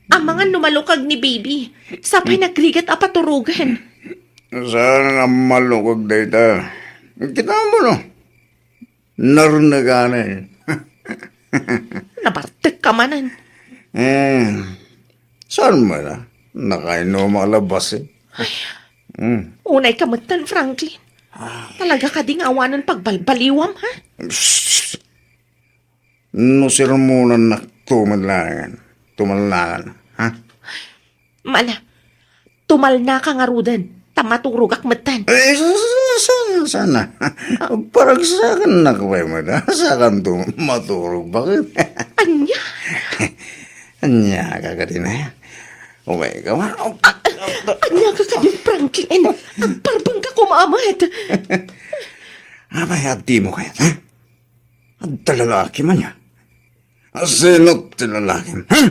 Amangan no malukag ni baby. Sapay nagrigat a paturogen. Saan a malukag dayta? Kita mo, no? Narneganen. Nabartek ka manen. Eh, saan mo na? Nakainuma ka la bassit, eh. Ay. Hmm. Unay ka metten, Franklin. Ah. Talaga kadi nga awanen pagbalbaliwam, ha? Psst. No sermonannakto met laengen, tumalnakan, ha? Mana, tumalnaka ngaruden, ta maturogak metten. Eh, sa-, sa-, sa-, sana. Paragsakannak pay met, ha? Sakanto maturog, bakit? Ania? Ania ka kadin, ha? Umay ka man. Ania ka kadin, Franklin? Agparbeng ka kumamet. Apay, adda mo kayat, ha? Adda lalaki man ya. Sino ti lalaki? Ha?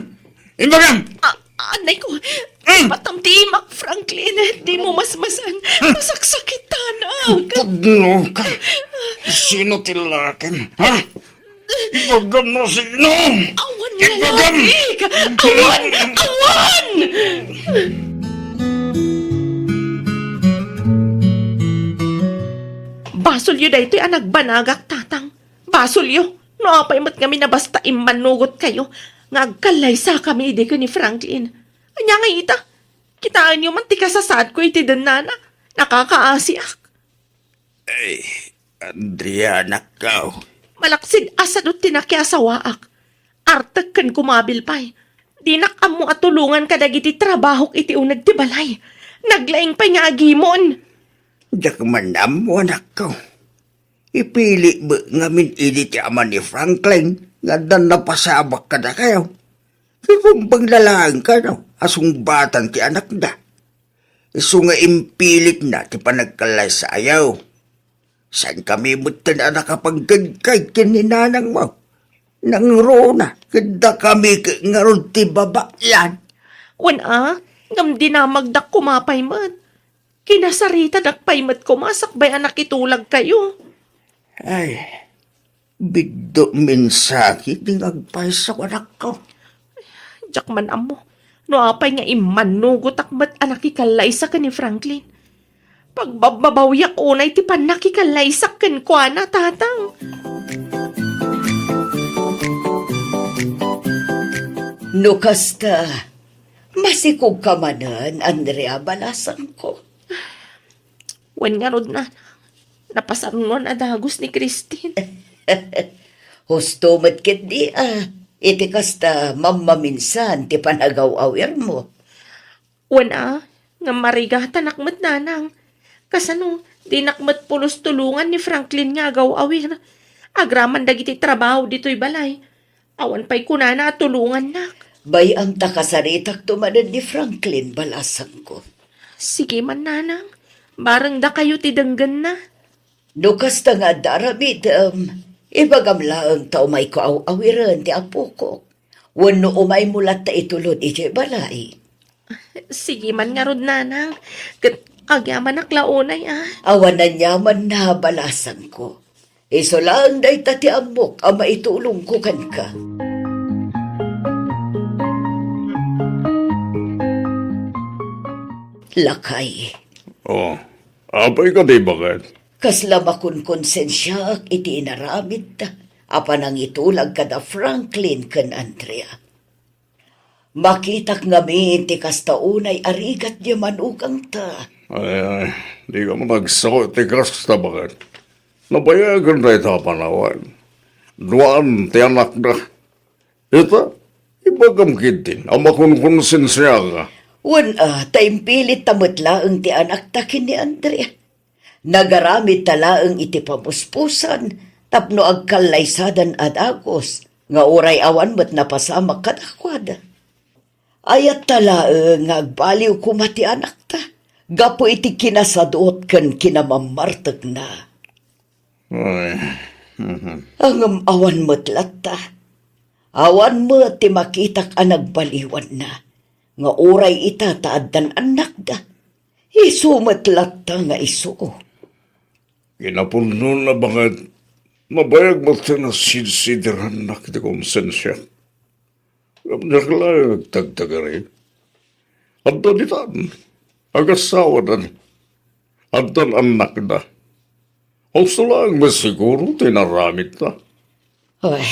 Ibagam! A-, anay ko, hmm. Batam ti imak, Franklin. Di mo masmasan. Hmm. Masaksakitanak. Pudno ka. Sino ti lalaki? Ha? Ibagam no sino? Awan lalaki. Awan! Awan! Basolyo daytoy a nagbanagak, Tatang. Basolyo, no apay met ngamin a basta immannugot kayo nga agkallaysakami idi ken ni Franklin. Ania ngay ita? Kitaenyo man ti kasasaadko iti dennana. Nakakaasiak. Ay, Andrea, anakko. Malaksid a sadut ti nakiasawaak. Artek ken kumabil pay. Dinak ammo a tulongan kadagiti trabahok iti uneg ti balay. Naglaing pay nga agimon. Diak man ammo, anakko. Ipili met ngamin idi ti ama ni Franklin nga adda napasabak kadakayo. Ket kumbeng laeng kano a sungbatan ti anakda. Isu nga impilitna ti panagkallaysayo. Saankami metten a nakapanggedged ken ni nanangmo. Nangruna, ket dakami ket ngarud ti babaean. Wen a, ngem dinamagdak koma pay met. Kinasaritadak pay met koma sakbay a nakitulagkayo. Ay, biddut mensahek ti agpayso, anakko. Diak man ammo no apay nga immannugotak met a nakikallaysa ken ni Franklin. Pagbabbabawiak unay ti pannakikallaysak kenkuana, Tatang. No kasta, masikog ka manen, Andrea, balasangko. Wen ngarud, Nana, napasarnoan a dagus ni Christine. Husto met ketdi, a. Iti kasta, mammaminsan ti panagaw-awirmo. Wen a, ngem marigatanak met, nanang. Kasano, dinak met pulos tulongan ni Franklin nga agaw-awir. Agraman dagiti trabaho ditoy balay. Awan pay kunana a tulongannak. Bay-am ta kasaritakto manen ni Franklin, balasangko. Sige man, nanang. Bareng dakayo ti denggenna. No kasta nga adda aramidem, ibagam laeng ta umayko aw-awiren ti apokok. Wenno umaymo latta itulod idiay balay. Sige man ngarud, nanang. Ket agyamanak la unay, a. Awan aniaman na, balasangko. Isu laeng dayta ti ammok a maitulongko kenka. Lakay. Oh, apay kadi, baket? Kasla makonkonsensiaak iti inaramidda a panangitulag kada Franklin ken Andrea. Makitak ngamin ti kasta unay a rigat diay manugangta. Ay, ay, dika man agsao iti kasta, baket. Nabayagen dayta a panawen. Duaan ti anakda. Ita, ibagam ketdin a makonkonsensiaka. Wen, a, ta impilitta met laeng ti anakta ken ni Andrea. Nagaramidta laeng iti pamuspusan tapno agkallaysadan a dagus nga uray awan met napasamak kadakuada. Ayatta laeng nga agbaliw koma ti anakta gapu iti kinasadut ken kinamammartekna. Ay, mhm. Ngem awan met latta. Awan met ti makitak a nagbaliwanna nga uray ita ta addan annakda. Isu met latta nga isu. Kinapudnona, baket, nabayag met ti nasidsidirannak iti konsensiak. Ngem diak laeng agtagtagari. Adda ditan, agasawadan, addan annakda. Usto laeng met siguro ti inaramidta. Ay,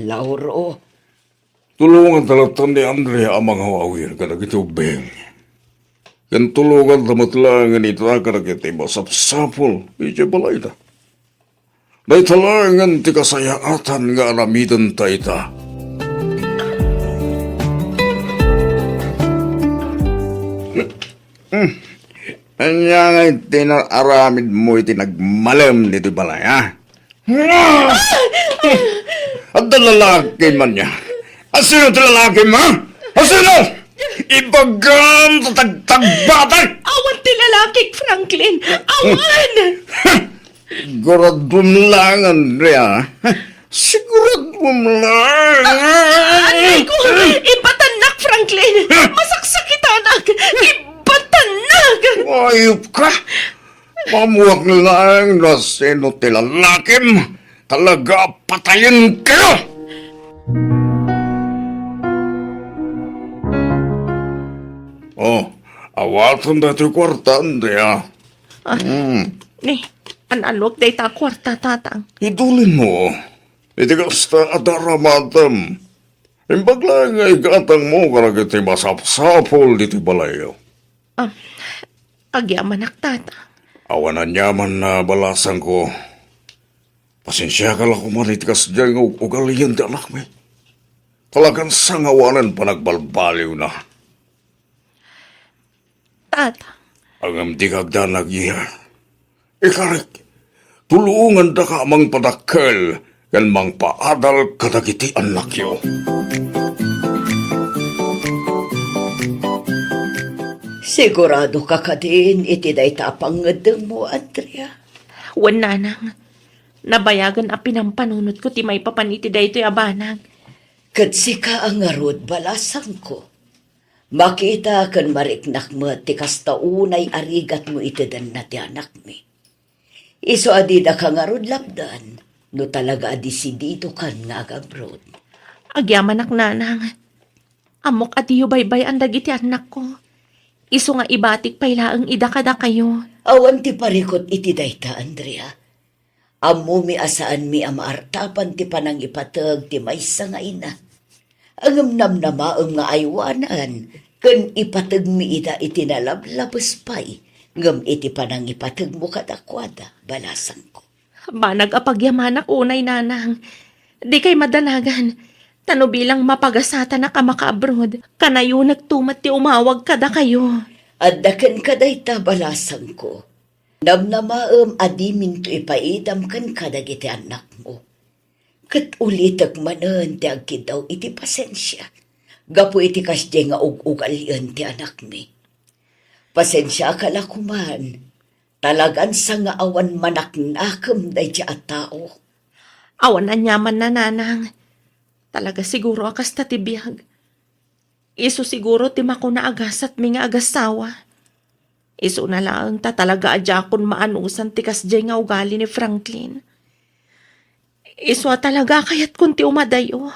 Lauro. Tulonganta latta ni Andrea a mangaw-awir kadagiti ubbing. Ken tulonganta met laengen ita kadagiti masapsapul idiay balayda. Dayta laengen ti kasayaatan nga aramidenta ita. Hmm. Ania ngay ti naaramidmo iti nagmalem ditoy balay, a? Adda lalaki man nia. Asino ti lalaki, a? Asino? Ibagam ta tagtagbatek! Awan ti lalakik, Franklin! Awan! Siguraduem laeng, Andrea. Siguraduem laeng. Aray ko! Ibatannak, Franklin! Masaksakitanak! Ibatannak! Ayup ka! Mamuak laeng no sino ti lalakim. Talaga a patayen kayo! Oh, awaten daytoy kuarta, Andrea. Ah, hmm. Ni, an-anok dayta a kuarta, Tatang? Idulinmo. Iti kasta, adda aramidem. Imbag laeng nga igatangmo kadagiti masapsapul ditoy balayyo. Ah, agyamanak, Tatang. Awan aniaman a balasangko. Pasensiaka la koma iti kasdiay nga ug-ugalian ti anakmi. Talagan sangawanen panagbalbaliwna. Tata. Ngem dika agdanag, Iha. Ikarik, tulongandaka a mangpadakkel ken mangpaadal kadagiti annakyo. Siguradoka kadin iti dayta a pangngeddengmo, Andrea? Wen, Nanang. Nabayagen a pinampanunotko ti maipapan iti daytoy a banag. Ket sika a ngarud, balasangko. Makita ken mariknak met ti kasta unay a rigatmo iti denna ti anakmi. Isu a didaka ngarud lapdan no talaga a desididokan nga agabrod. Agyamanak, Nanang. Ammok a diyo baybay-an dagiti annakko. Isu nga ibatik pay laeng ida kadakayo. Awan ti parikut iti dayta, Andrea. Ammomi a saanmi a maartapan ti panangipateg ti maysa nga ina. Ngem namnamaem nga aywanan ken ipategmi ida iti nalablabes pay ngem iti panangipategmo kadakuada, balasangko. Banag a pagyamanak unay, Nanang. Dikay madanagan. Ta no bilang mapagasatanak a makaabroad, kanayonekto met ti umawag kadakayo. Adda kenka dayta, balasangko. Namnamaem a diminto ipaidam kenka dagiti annakmo. Ket ulitek manen ti agkiddaw iti pasensia gapu iti kasdiay nga ug-ugalien ti anakmi. Pasensiaka la koman, talagansa nga awan manaknakem daydiay a tao. Awan aniamanna, nanang. Talaga siguro a kasta ti biag. Isu siguro ti makuna a gasatmi nga agassawa. Isuna laeng ta talaga a diakon maanusan ti kasdiay nga ugali ni Franklin. Isu a talaga a kayatkon ti umadayo.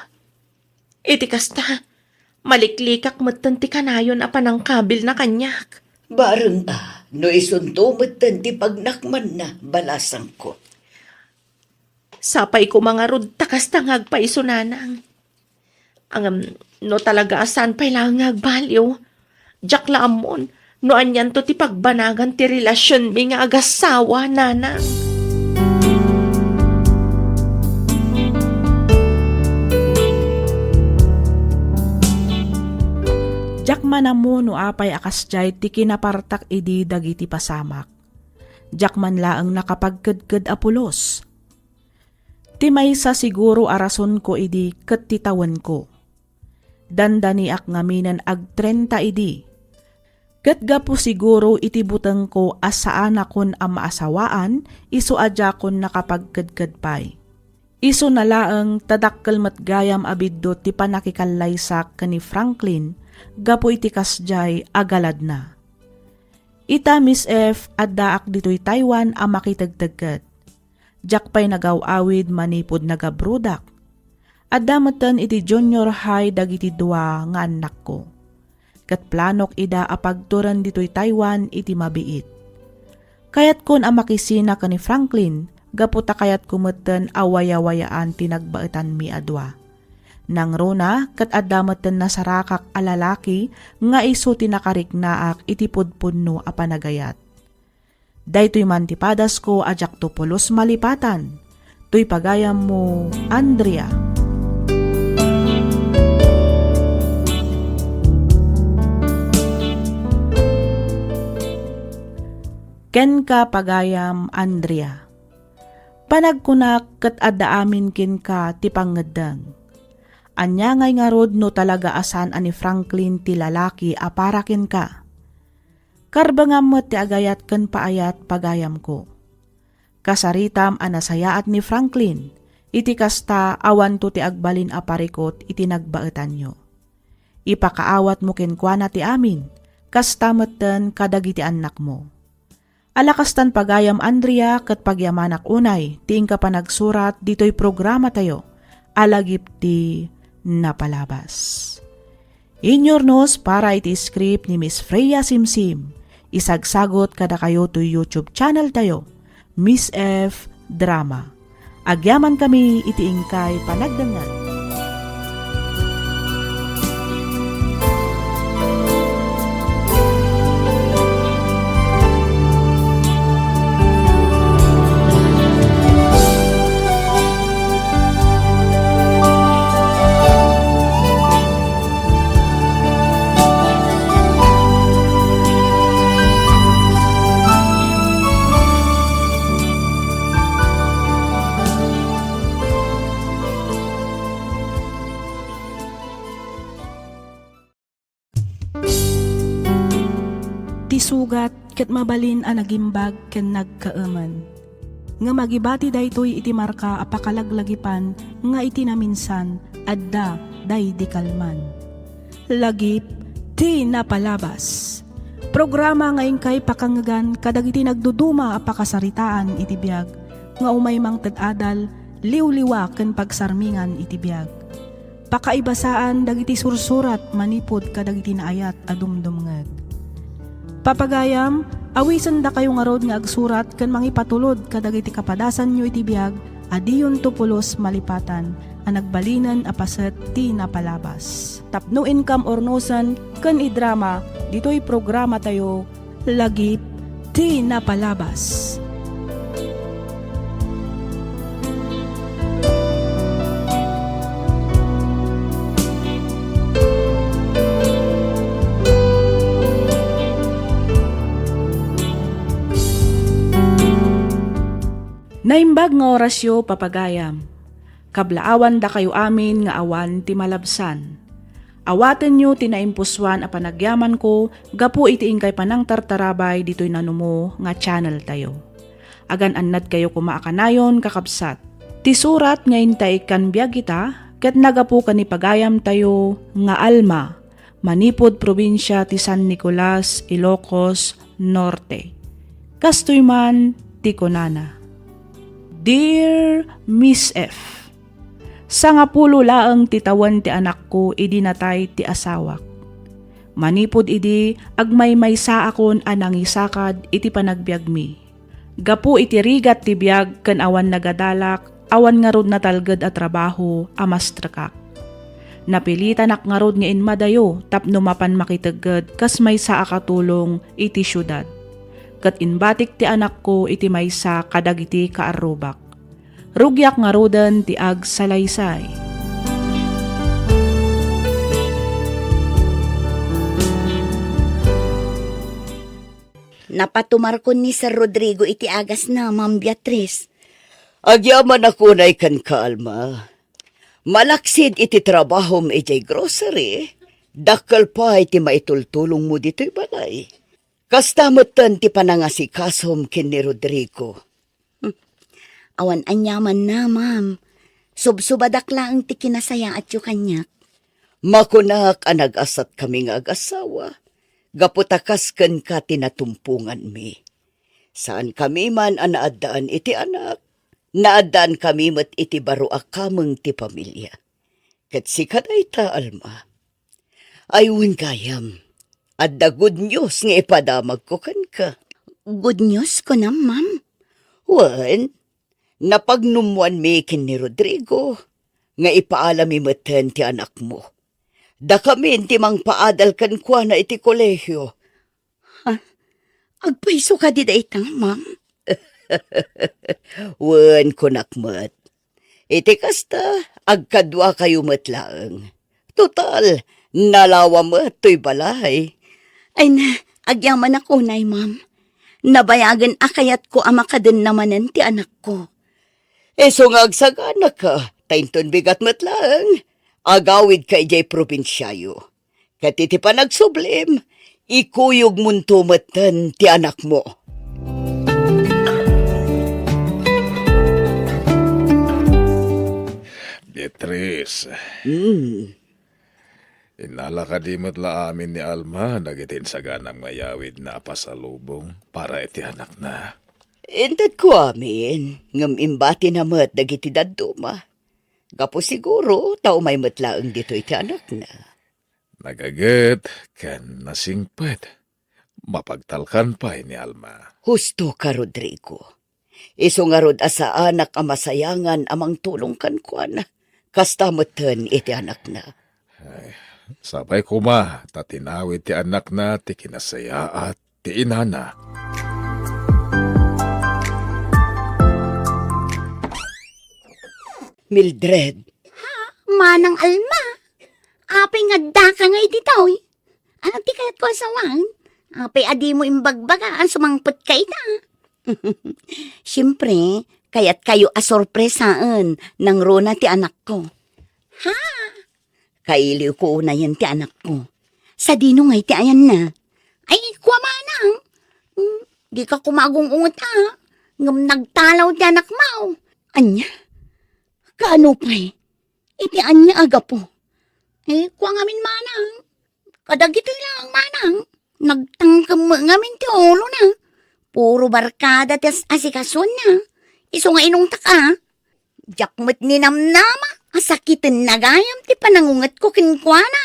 Iti kasta, maliklikak metten ti kanayon a panangkabilna kaniak. Bareng a, no isunto metten ti pagnakmanna, balasangko. Sapay koma ngarud ta kasta nga agpayso, nanang. Ngem, no talaga a saan pay laeng nga agbaliw, diak la ammon no anianto ti pagbanagan ti relasionmi nga agassawa, nanang. Diak man ammo no apay a kasdiay ti kinapartak idi dagiti pasamak. Diak man laeng nakapagkedked a pulos. Ti maysa siguro a rasonko idi ket ti tawenko. Dandaniak ngaminen agtrenta idi. Ket gapu siguro iti butengko a saanakon a maasawaan, isu a diakon nakapagkedked pay. Isuna laeng ta dakkel met gayam a biddut ti pannakikallaysak ken ni Franklin gapu iti kasdiay a galadna. Ita, Miss F, addaak ditoy Taiwan a makitegtegget. Diak pay nagaw-awid manipud nagabrodak. Adda metten iti junior high dagiti dua nga annakko. Ket planok ida a pagturen ditoy Taiwan iti mabiit. Kayatkon a makisina ken ni Franklin gapu ta kayatko metten a wayawayaan ti nagbaetanmi a dua. Nangruna ket adda metten nasarakak a lalaki nga isu ti nakariknaak iti pudpudno a panagayat. Daytoy man ti padasko a diakto pulos malipatan. Toy pagayammo, Andrea. Kenka, pagayam Andrea. Panagkunak ket adda amin kenka ti pangngeddeng. Ania ngay ngarud no talaga a saan a ni Franklin ti lalaki a para kenka? Karbengam met ti agayat ken paayat, pagayamko. Kasaritam a nasayaat ni Franklin, iti kasta, awanto ti agbalin a parikut iti nagbaetanyo. Ipakaawatmo kenkuana ti amin, kasta metten kadagiti annakmo. Ala kastan, pagayam Andrea, ket pagyamanak unay ti inka panagsurat ditoy programatayo a Lagip ti Napalabas. Inyurnos para iti script ni Miss Freya Simsim, isagsagot kadakayo toy YouTube channel tayo, Miss F Drama. Agyamankami iti inkay panagdengngeg. Ti sugat ket mabalin a nagimbag ken nagkaemen. Ngem agibati daytoy iti marka a pakalaglagipan nga iti naminsan, adda daydi kalman. Lagip ti Napalabas. Programa nga inkay pakangngegan kadagiti nagduduma a pakasaritaan iti biag nga umay mangted adal, liwliwa ken pagsarmingan iti biag. Pakaibasaan dagiti sursurat manipud kadagiti naayat a dumdumngeg. Papagayam, awisendakayo ngarud nga agsurat ken mangipatulod kadagiti kapadasanyo iti biag a diyonto pulos malipatan a nagbalinen a paset ti Napalabas. Tapno inkam urnosen ken idrama ditoy programatayo, Lagip ti Napalabas. Naimbag nga orasyo, papagayam. Kablaawan dakayo amin nga awan ti malabsan. Awatenyo ti naimpusoan a panagyamanko gapu iti inkay panangtartarabay ditoy nanumo nga channel tayo. Agan-annadkayo koma a kanayon, kakabsat. Ti surat nga intaikkan biag ita, ket nagapu ken ni pagayamtayo nga Alma, manipud probinsia ti San Nicolas, Ilocos Norte. Kastoy man ti kunana, "Dear Miss F, sangapulo laeng ti tawen ti anakko idi natay ti asawak. Manipud idi, agmaymaysaakon a nangisakad iti panagbiagmi. Gapu iti rigat ti biag ken awan nagadalak, awan ngarud natalged a trabaho a mastrekak. Napilitanak ngarud nga inmadayo tapno mapan makitegged kas maysa a katulong iti siudad. Ket imbatik ti anakko iti maysa kadagiti kaarrubak. Rugiak ngaruden ti agsalaysay." Napatumarkon ni Sir Rodrigo iti agasna, Ma'am Beatriz. Agyamanak unay kenka, Alma. Malaksid iti trabahom idiay grocery, dakkel pay ti maitultulongmo ditoy balay. Kasta metten ti panangasikasom ken ni Rodrigo. Hmm. Awan aniamanna, ma'am. Subsubadak laeng ti kinasayaatyo kaniak. Makunak a nag-asatkami nga agassawa, gapu ta kas kenka ti natumponganmi. Saankami man a naaddaan iti anak, naaddaankami met iti baro a kameng ti pamilia. Ket sika dayta, Alma. Ay, wen gayam, adda good news nga ipadamagko kenka. Good news, kunam, ma'am? Wen, napagnummoanmi ken ni Rodrigo nga ipaalami metten ti anakmo. Dakamin ti mangpaadal kenkuana iti kolehio. Ha? Agpayso kadi dayta, ma'am? Wen, kunak met. Iti kasta, agkaduakayo met laeng. Total, nalawa met toy balay. Ay na, agyamanak unay, ma'am. Nabayagen a kayatko a makadenna manen ti anakko. Isu nga agsaganaka, ta inton bigat met laeng, agawidka idiay probinsiayo. Ket iti panagsublim, ikuyogmonto metten ti anakmo. Beatriz, Hmm. Innala kadi met la amin ni Alma dagiti insaganam nga yawidna a pasalubong para iti anakna? Intedko amin, ngem imbatina met dagiti dadduma. Gapu siguro ta umay met laeng ditoy ti anakna. Nagaget ken nasingpet. Mapagtalkan pay ni Alma. Husto ka, Rodrigo. Isu ngarud a saanak a masayangan a mangtulong kenkuana. Kasta metten iti anakna. Ay, sapay koma ta tinawid ti anakna ti kinasayaat ti inana. Mildred. Ha? Manang Alma? Apay nga addaka ngay ditoy? Ano ti kayatko a sawen? Apay a dimo imbagbaga a sumangpetka ita? Siempre, kayatkayo a sorpresaen nangruna ti anakko. Ha? Kailiwko unayen ti anakko. Sadino ngay ti ayanna? Ay, kua manang. Hmm, dika koma agung-unget a. Ngem nagtalaw ti anakmo. Ania? Kaano pay? Iti ania a gapu? Eh, kua ngamin manang. Kadagitoy laeng manang. Nagtangkem met ngamin ti ulona. Puro barkada ti as-asikasona. Isu nga inungtak a. Diak met ninamnama a sakitenna gayam ti panangungetko kenkuana.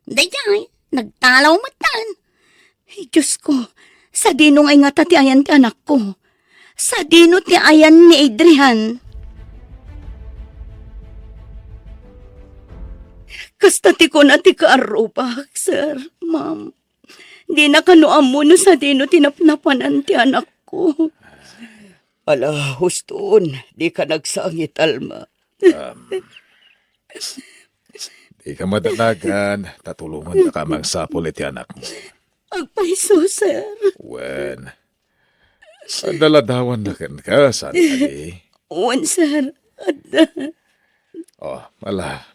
Daydiay, nagtalaw metten. Ay, Diosko, sadino ngay ngata ti ayan ti anakko? Sadino ti ayan ni Adrian? Kasta ti kuna ti kaarrubak, sir, ma'am. Dina kano ammo no sadino ti napnapanan ti anakko. Ala, huston, dika nagsangit, Alma. Um, dika madanagan, ta tulonganta ka mangsapul iti anakmo. Agpayso, sir. Wen, adda ladawanna kenka, saan kadi? Wen, sir. Adda. Oh, ala.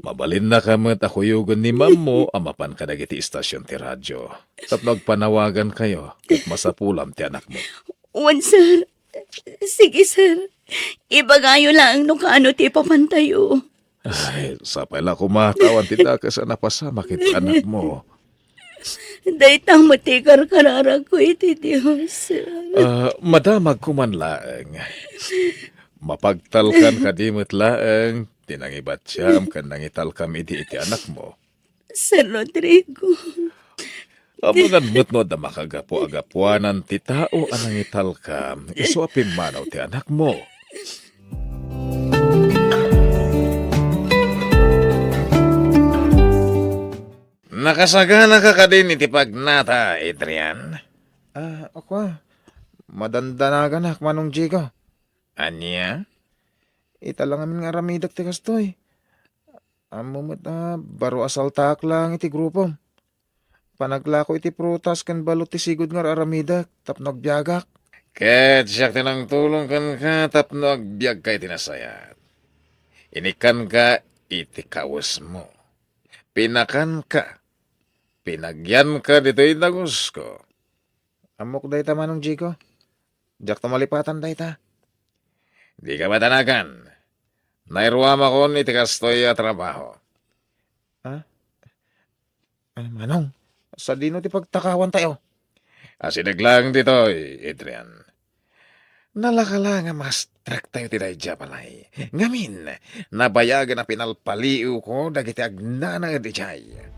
Mabalinnaka met a kuyogen ni mammo a mapan kadagiti istasyon ti radyo tapno agpanawagankayo ket masapulam ti anakmo. Wen, sir. Sige, sir. Ibagayo laeng no kaano ti ipapantayo. Ay, sapay la koma ta awan ti dakes a napasamak iti anakmo. Dayta met ti karkararak ko iti Dios. Ah, madamagko man laeng. Mapagtalkan kadi met laeng ti nangibatiam ken nangitalkam idi iti anakmo. Sir Rodrigo. Amangan met no adda makagapu a gapuanan ti tao a nangitalkam isu a pimmanaw ti anakmo. Nakasaganaka kadin iti pagnata, Adrian? Ah, ako, ah. Madandanaganak, Manong Diego. Ania? Ita la ngamin nga aramidek ti kastoy. Ammo met a baro a saltaak laeng iti grupom. Panaglako iti prutas ken balud ti sigud nga ar-aramidek tapno agbiagak. Ket siak ti nangtulong kenka tapno agbiagka iti nasayaat. Inikkanka iti kawesmo. Pinakanka. Pinagyanka ditoy dagusko. Ammok dayta, Manong Diego. Diakto malipatan dayta. Dika madanagan. Nairuamakon iti kastoy a trabaho. Ha? Ay, Manong, sadino ti pagtakawantayo? Asideg laeng ditoy, Adrian. Nalaka la nga mastrek tayo ti daydiay a balay. Ngamin, nabayagen a pinalpaliwko dagiti agnanaed idiay.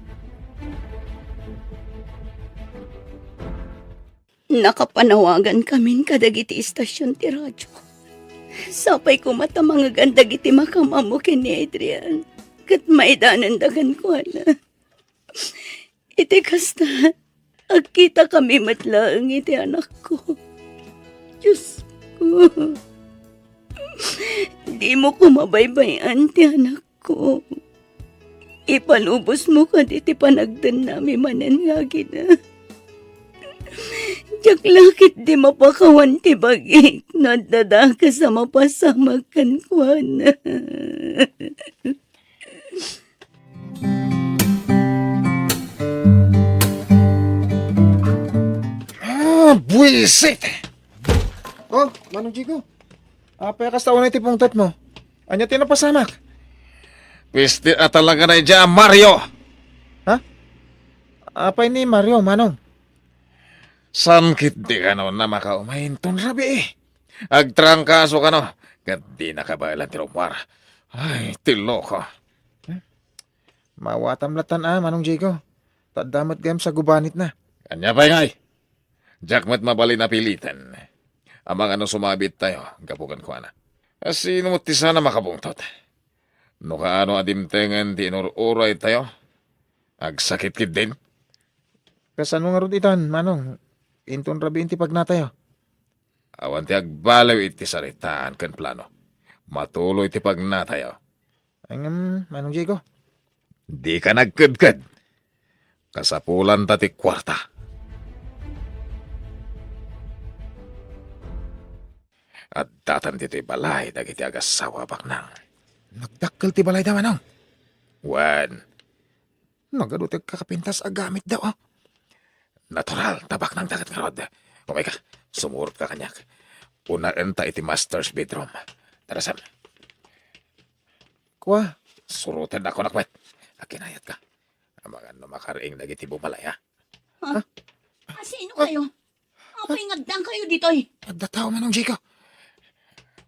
Nakapanawagan kamin kadagiti istasyon ti radyo. Sapay koma ta mangegan dagiti makamammo ken ni Adrian, ket maidanenda kenkuana. Iti kasta, agkitakami met laeng iti anakko. Diosko, dimo koma baybay-an ti anakko. Ipalubosmo kadi ti panagdennami manen nga agina. Diak la ketdi mapakawan ti bagik no adda dakes a mapasamak kenkuana. Ah, buwisit! Oh, Manong Diego. Apay a kasta unay ti pungtotmo? Ania ti napasamak? Piste a talaga daydiay a Mario! Ha? Apay ni Mario, Manong? Saan ketdi kano a makaumay inton rabii? Agtrangkaso kano, ket dinaka baelan ti rummuar. Ay, ti loko. Hmm? Maawatam latan a, Manong Diego. Ta adda met gayam sa gubanitna. Ania pay ngay? Diak met mabalin a piliten. Amangan no sumabit tayo, gapu kenkuana. A sino met ti saan a makabungtot? No kaano a dimtengen ti inur-uray tayo, agsakit ketdin. Kasano ngarud itan, Manong? Inton rabii ti pagnatayo. Awan ti agbaliw iti saritaan ken plano. Matuloy ti pagnatayo. Ngem, Manong Diego? Dika nagkedked. Kasapulanta ti kuarta. Addatan ditoy balay dagiti agassawa a baknang. Nagdakkel ti balayda, Manong. Wen. Nagadu ti agkakapintas a gamitda, oh. Natural ta baknangda ket ngarud. Umayka, sumurotka kaniak. Unaenta iti master's bedroom. Tara, Sam. Kua, surotennakon met. Agkinayatka. Amangan no makariing dagiti bumalay, ha? Ha? A sino kayo? Apay nga addankayo ditoy? Adda tao, Manong Diego.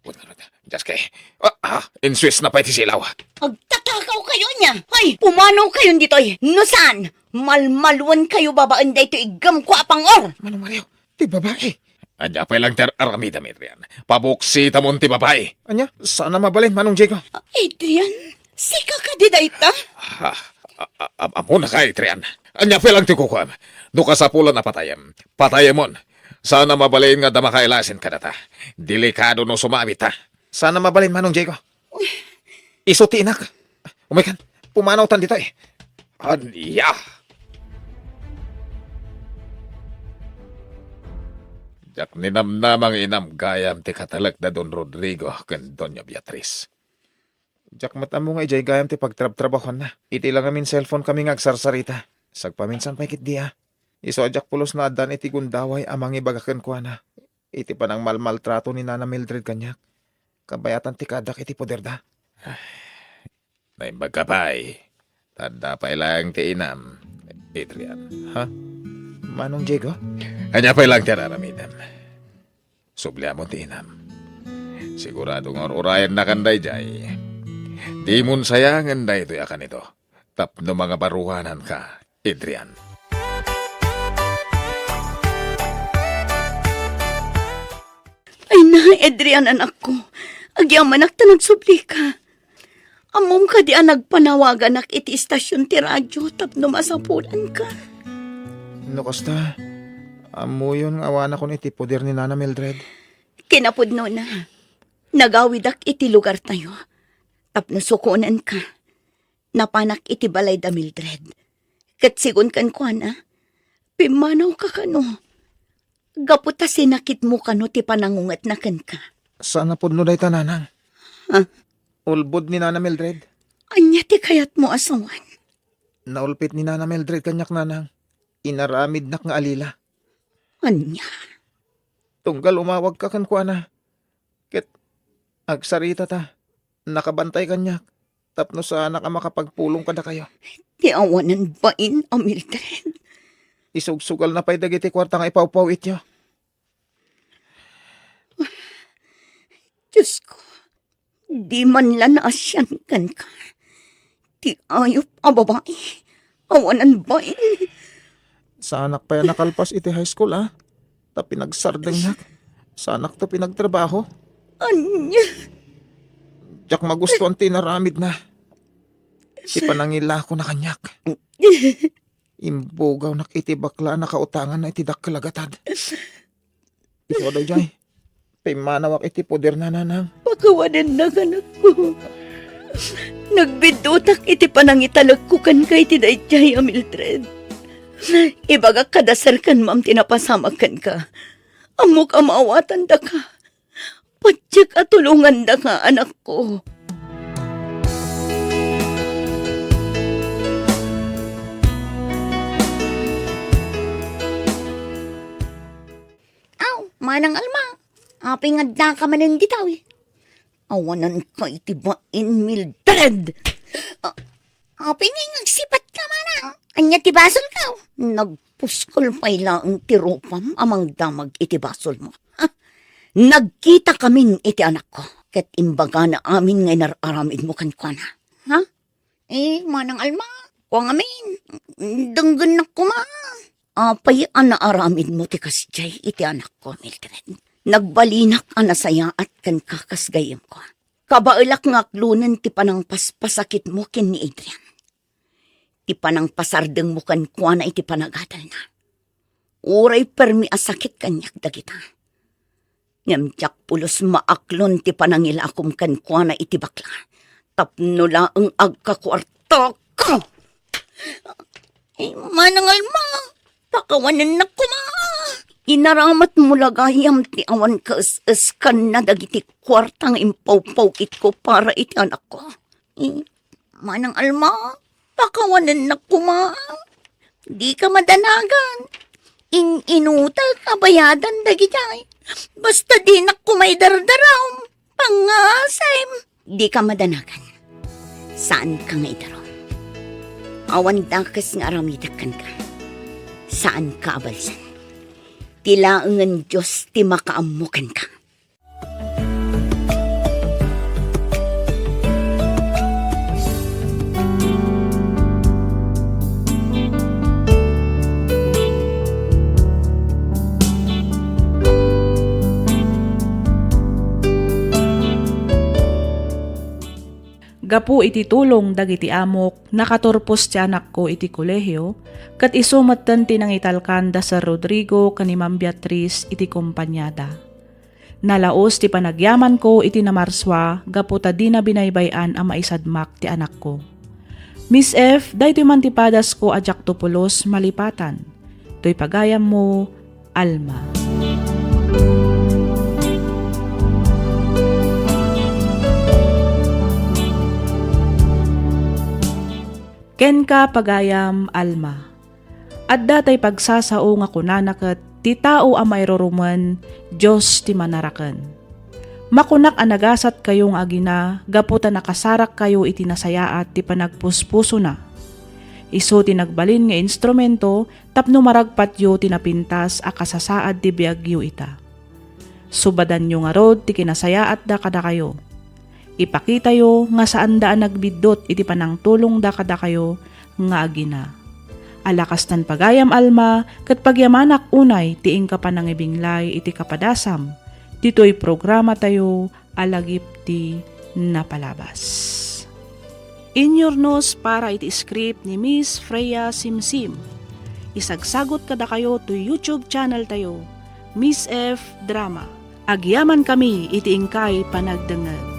Wen ngarud, Jaske. Ah, ah, insuesna pay ti silaw. Agtatakaw kayo ania? Hay, pumanaw kayon ditoy. No saan, malmaluen kayo babaen daytoy iggemko a pang-or. Manong Mario, ti babai. Ania pay lang ti ar-aramidam, Adrian. Pabuksitamon ti babai. Ania? Saan a mabalin, Manong Diego. Adrian, sika kadi dayta? Ah, a-, a-, a-, ammona ka, Adrian. Ania pay lang ti kukuam? No kasapulan a patayem, patayemon. Saan a mabalin nga adda makailasin kadata. Delikado no sumabit, ha? Saan a mabalin, Manong Diego. Isu ti inak. Umaykan, pumanawtan ditoy. Ania? Diak ninamnama nga inam gayam ti katalek da Don Rodrigo ken Doña Beatriz. Diak met ammo nga idiay gayam ti pagtrabtrabahuanna. Iti la ngamin cellphone kami nga agsarsarita. Sagpaminsan pay ketdi a. Isu a diak pulos naaddaan iti gundaway a mangibaga kenkuana iti panangmalmaltrato ni Nana Mildred kaniak. Kabayatan ti kaaddak iti poderda. Naimbag ka pay. Ta adda pay laeng ti inam, Adrian. Ha? Manong Diego? Ania pay laeng ti araramidem? Subliamon ti inam. Sigurado nga ur-urayennakan daydiay. Dimon sayangen daytoy a kanito tapno mangabaruananka, Adrian. Ay na, Adrian, anakko. Agyamanak ta nagsublika. Ammom kadi a nagpanawaganak iti istasyon ti radio tapno masapulanka? No kasta, ammoyon nga awanakon iti poder ni Nana Mildred. Kinapudnona, nagawidak iti lugartayo tapno sukonenka. Napanak iti balay da Mildred. Ket sigun kenkuana, pimmanawka kano. Gapu ta sinakitmo kano ti panangungetna kenka. Saan a pudno dayta, nanang. Ha? Ulbod ni Nana Mildred. Ania ti kayatmo a sawen? Naulpit ni Nana Mildred kaniak, nanang. Inaramidnak nga alila. Ania? Tunggal umawagka kenkuana. Ket agsarita ta, nakabantay kaniak tapno saanak a makapagpulong kadakayo. Ti awanan bain a Mildred. Isugsugalna pay dagiti kuarta nga ipawpawityo. Diosko, di man la naasian kenka. Ti ayup a babai, awanan bain. Saanak pay a nakalpas iti high school, a? Ta pinagsardengnak. Saanakto pinagtrabaho. Ania? Diak magustuan ti inaramidna. Ti panangilakona kaniak. Imbugawnak iti bakla a nakautanganna iti dakkel a gatad. Isu a daydiay, pimmanawak iti poderna, nanang. Pakawanennak, anakko. Nagbiddutak iti panangitalekko kenka iti daydiay a Mildred. Ibagak kada serkan, ma'am, ti napasamak kenka. Ammok a maawatandaka. Patiek a tulongandaka, anakko. Aw, Manang Alma, apay nga addaka manen ditoy? Awananka iti bain, Mildred! A-, apay nga agsipatka, manang? Ania ti basolko? Nagpuskol pay laeng ti rupam a mangdamag iti basolmo. Ha? Nagkitakamin iti anakko, ket imbagana amin nga inar-aramidmo kenkuana. Ha? Eh, Manang Alma, kua ngamin, denggennak koma. Apay a naaramidmo ti kasdiay iti anakko, Mildred? Nagbalinak a nasayaat kenka kas gayyemko. Kabaelak nga aklonen ti panangpaspasakitmo ken ni Adrian. Ti panangpasardengmo kenkuana iti panagadalna. Uray permi a sakit kaniak dagita. Ngem diak pulos maaklon ti panangilakom kenkuana iti bakla. Tapno laeng agkakuartaka. Ay, Manang Alma, pakawanennak koma. Inaramatmo la gayam ti awan kaes-eskanna dagiti kuarta nga impawpawkitko para iti anakko. Eh, Manang Alma, pakawanennak koma. Dika madanagan. In-inutak a bayadan dagitoy. Basta dinak koma idardarum. Pangasem. Dika madanagan. Saanka nga idarum. Awan dakes nga aramidek kenka. Saanka a balsen. Ti laengen Dios ti makaammo kenka. Gapu iti tulong dagiti amok, nakaturpos ti anakko iti kolehio, ket isu metten ti nangitalkan da Sir Rodrigo ken ni Ma'am Beatriz iti kompaniada. Nalaus ti panagyamanko iti namarsua gapu ta dina binaybay-an a maisadmak ti anakko. Miss F, daytoy man ti padasko a diakto pulos malipatan. Toy pagayammo, Alma. Kenka, pagayam Alma. Adda tay pagsasao nga kunana ket ti tao a mairurumen, Dios ti manaraken. Makunak a nagasatkayo nga agina gapu ta nakasarakkayo iti nasayaat ti panagpuspusona. Isu ti nagbalin nga instrumento tapno maragpatyo ti napintas a kasasaad ti biagyo ita. Subadanyo ngarud ti kinasayaatda kadakayo. Ipakitayo nga saanda a nagbiddut iti panangtulongda kadakayo nga agina. Ala kastan, pagayam Alma, ket pagyamanak unay ti inka panangibinglay iti kapadasam ditoy programatayo a Lagip ti Napalabas. Inyurnos para iti script ni Miss Freya Simsim. Isagsagot kadakayo toy YouTube channel tayo, Miss F Drama. Agyamankami iti inkay panagdengngeg.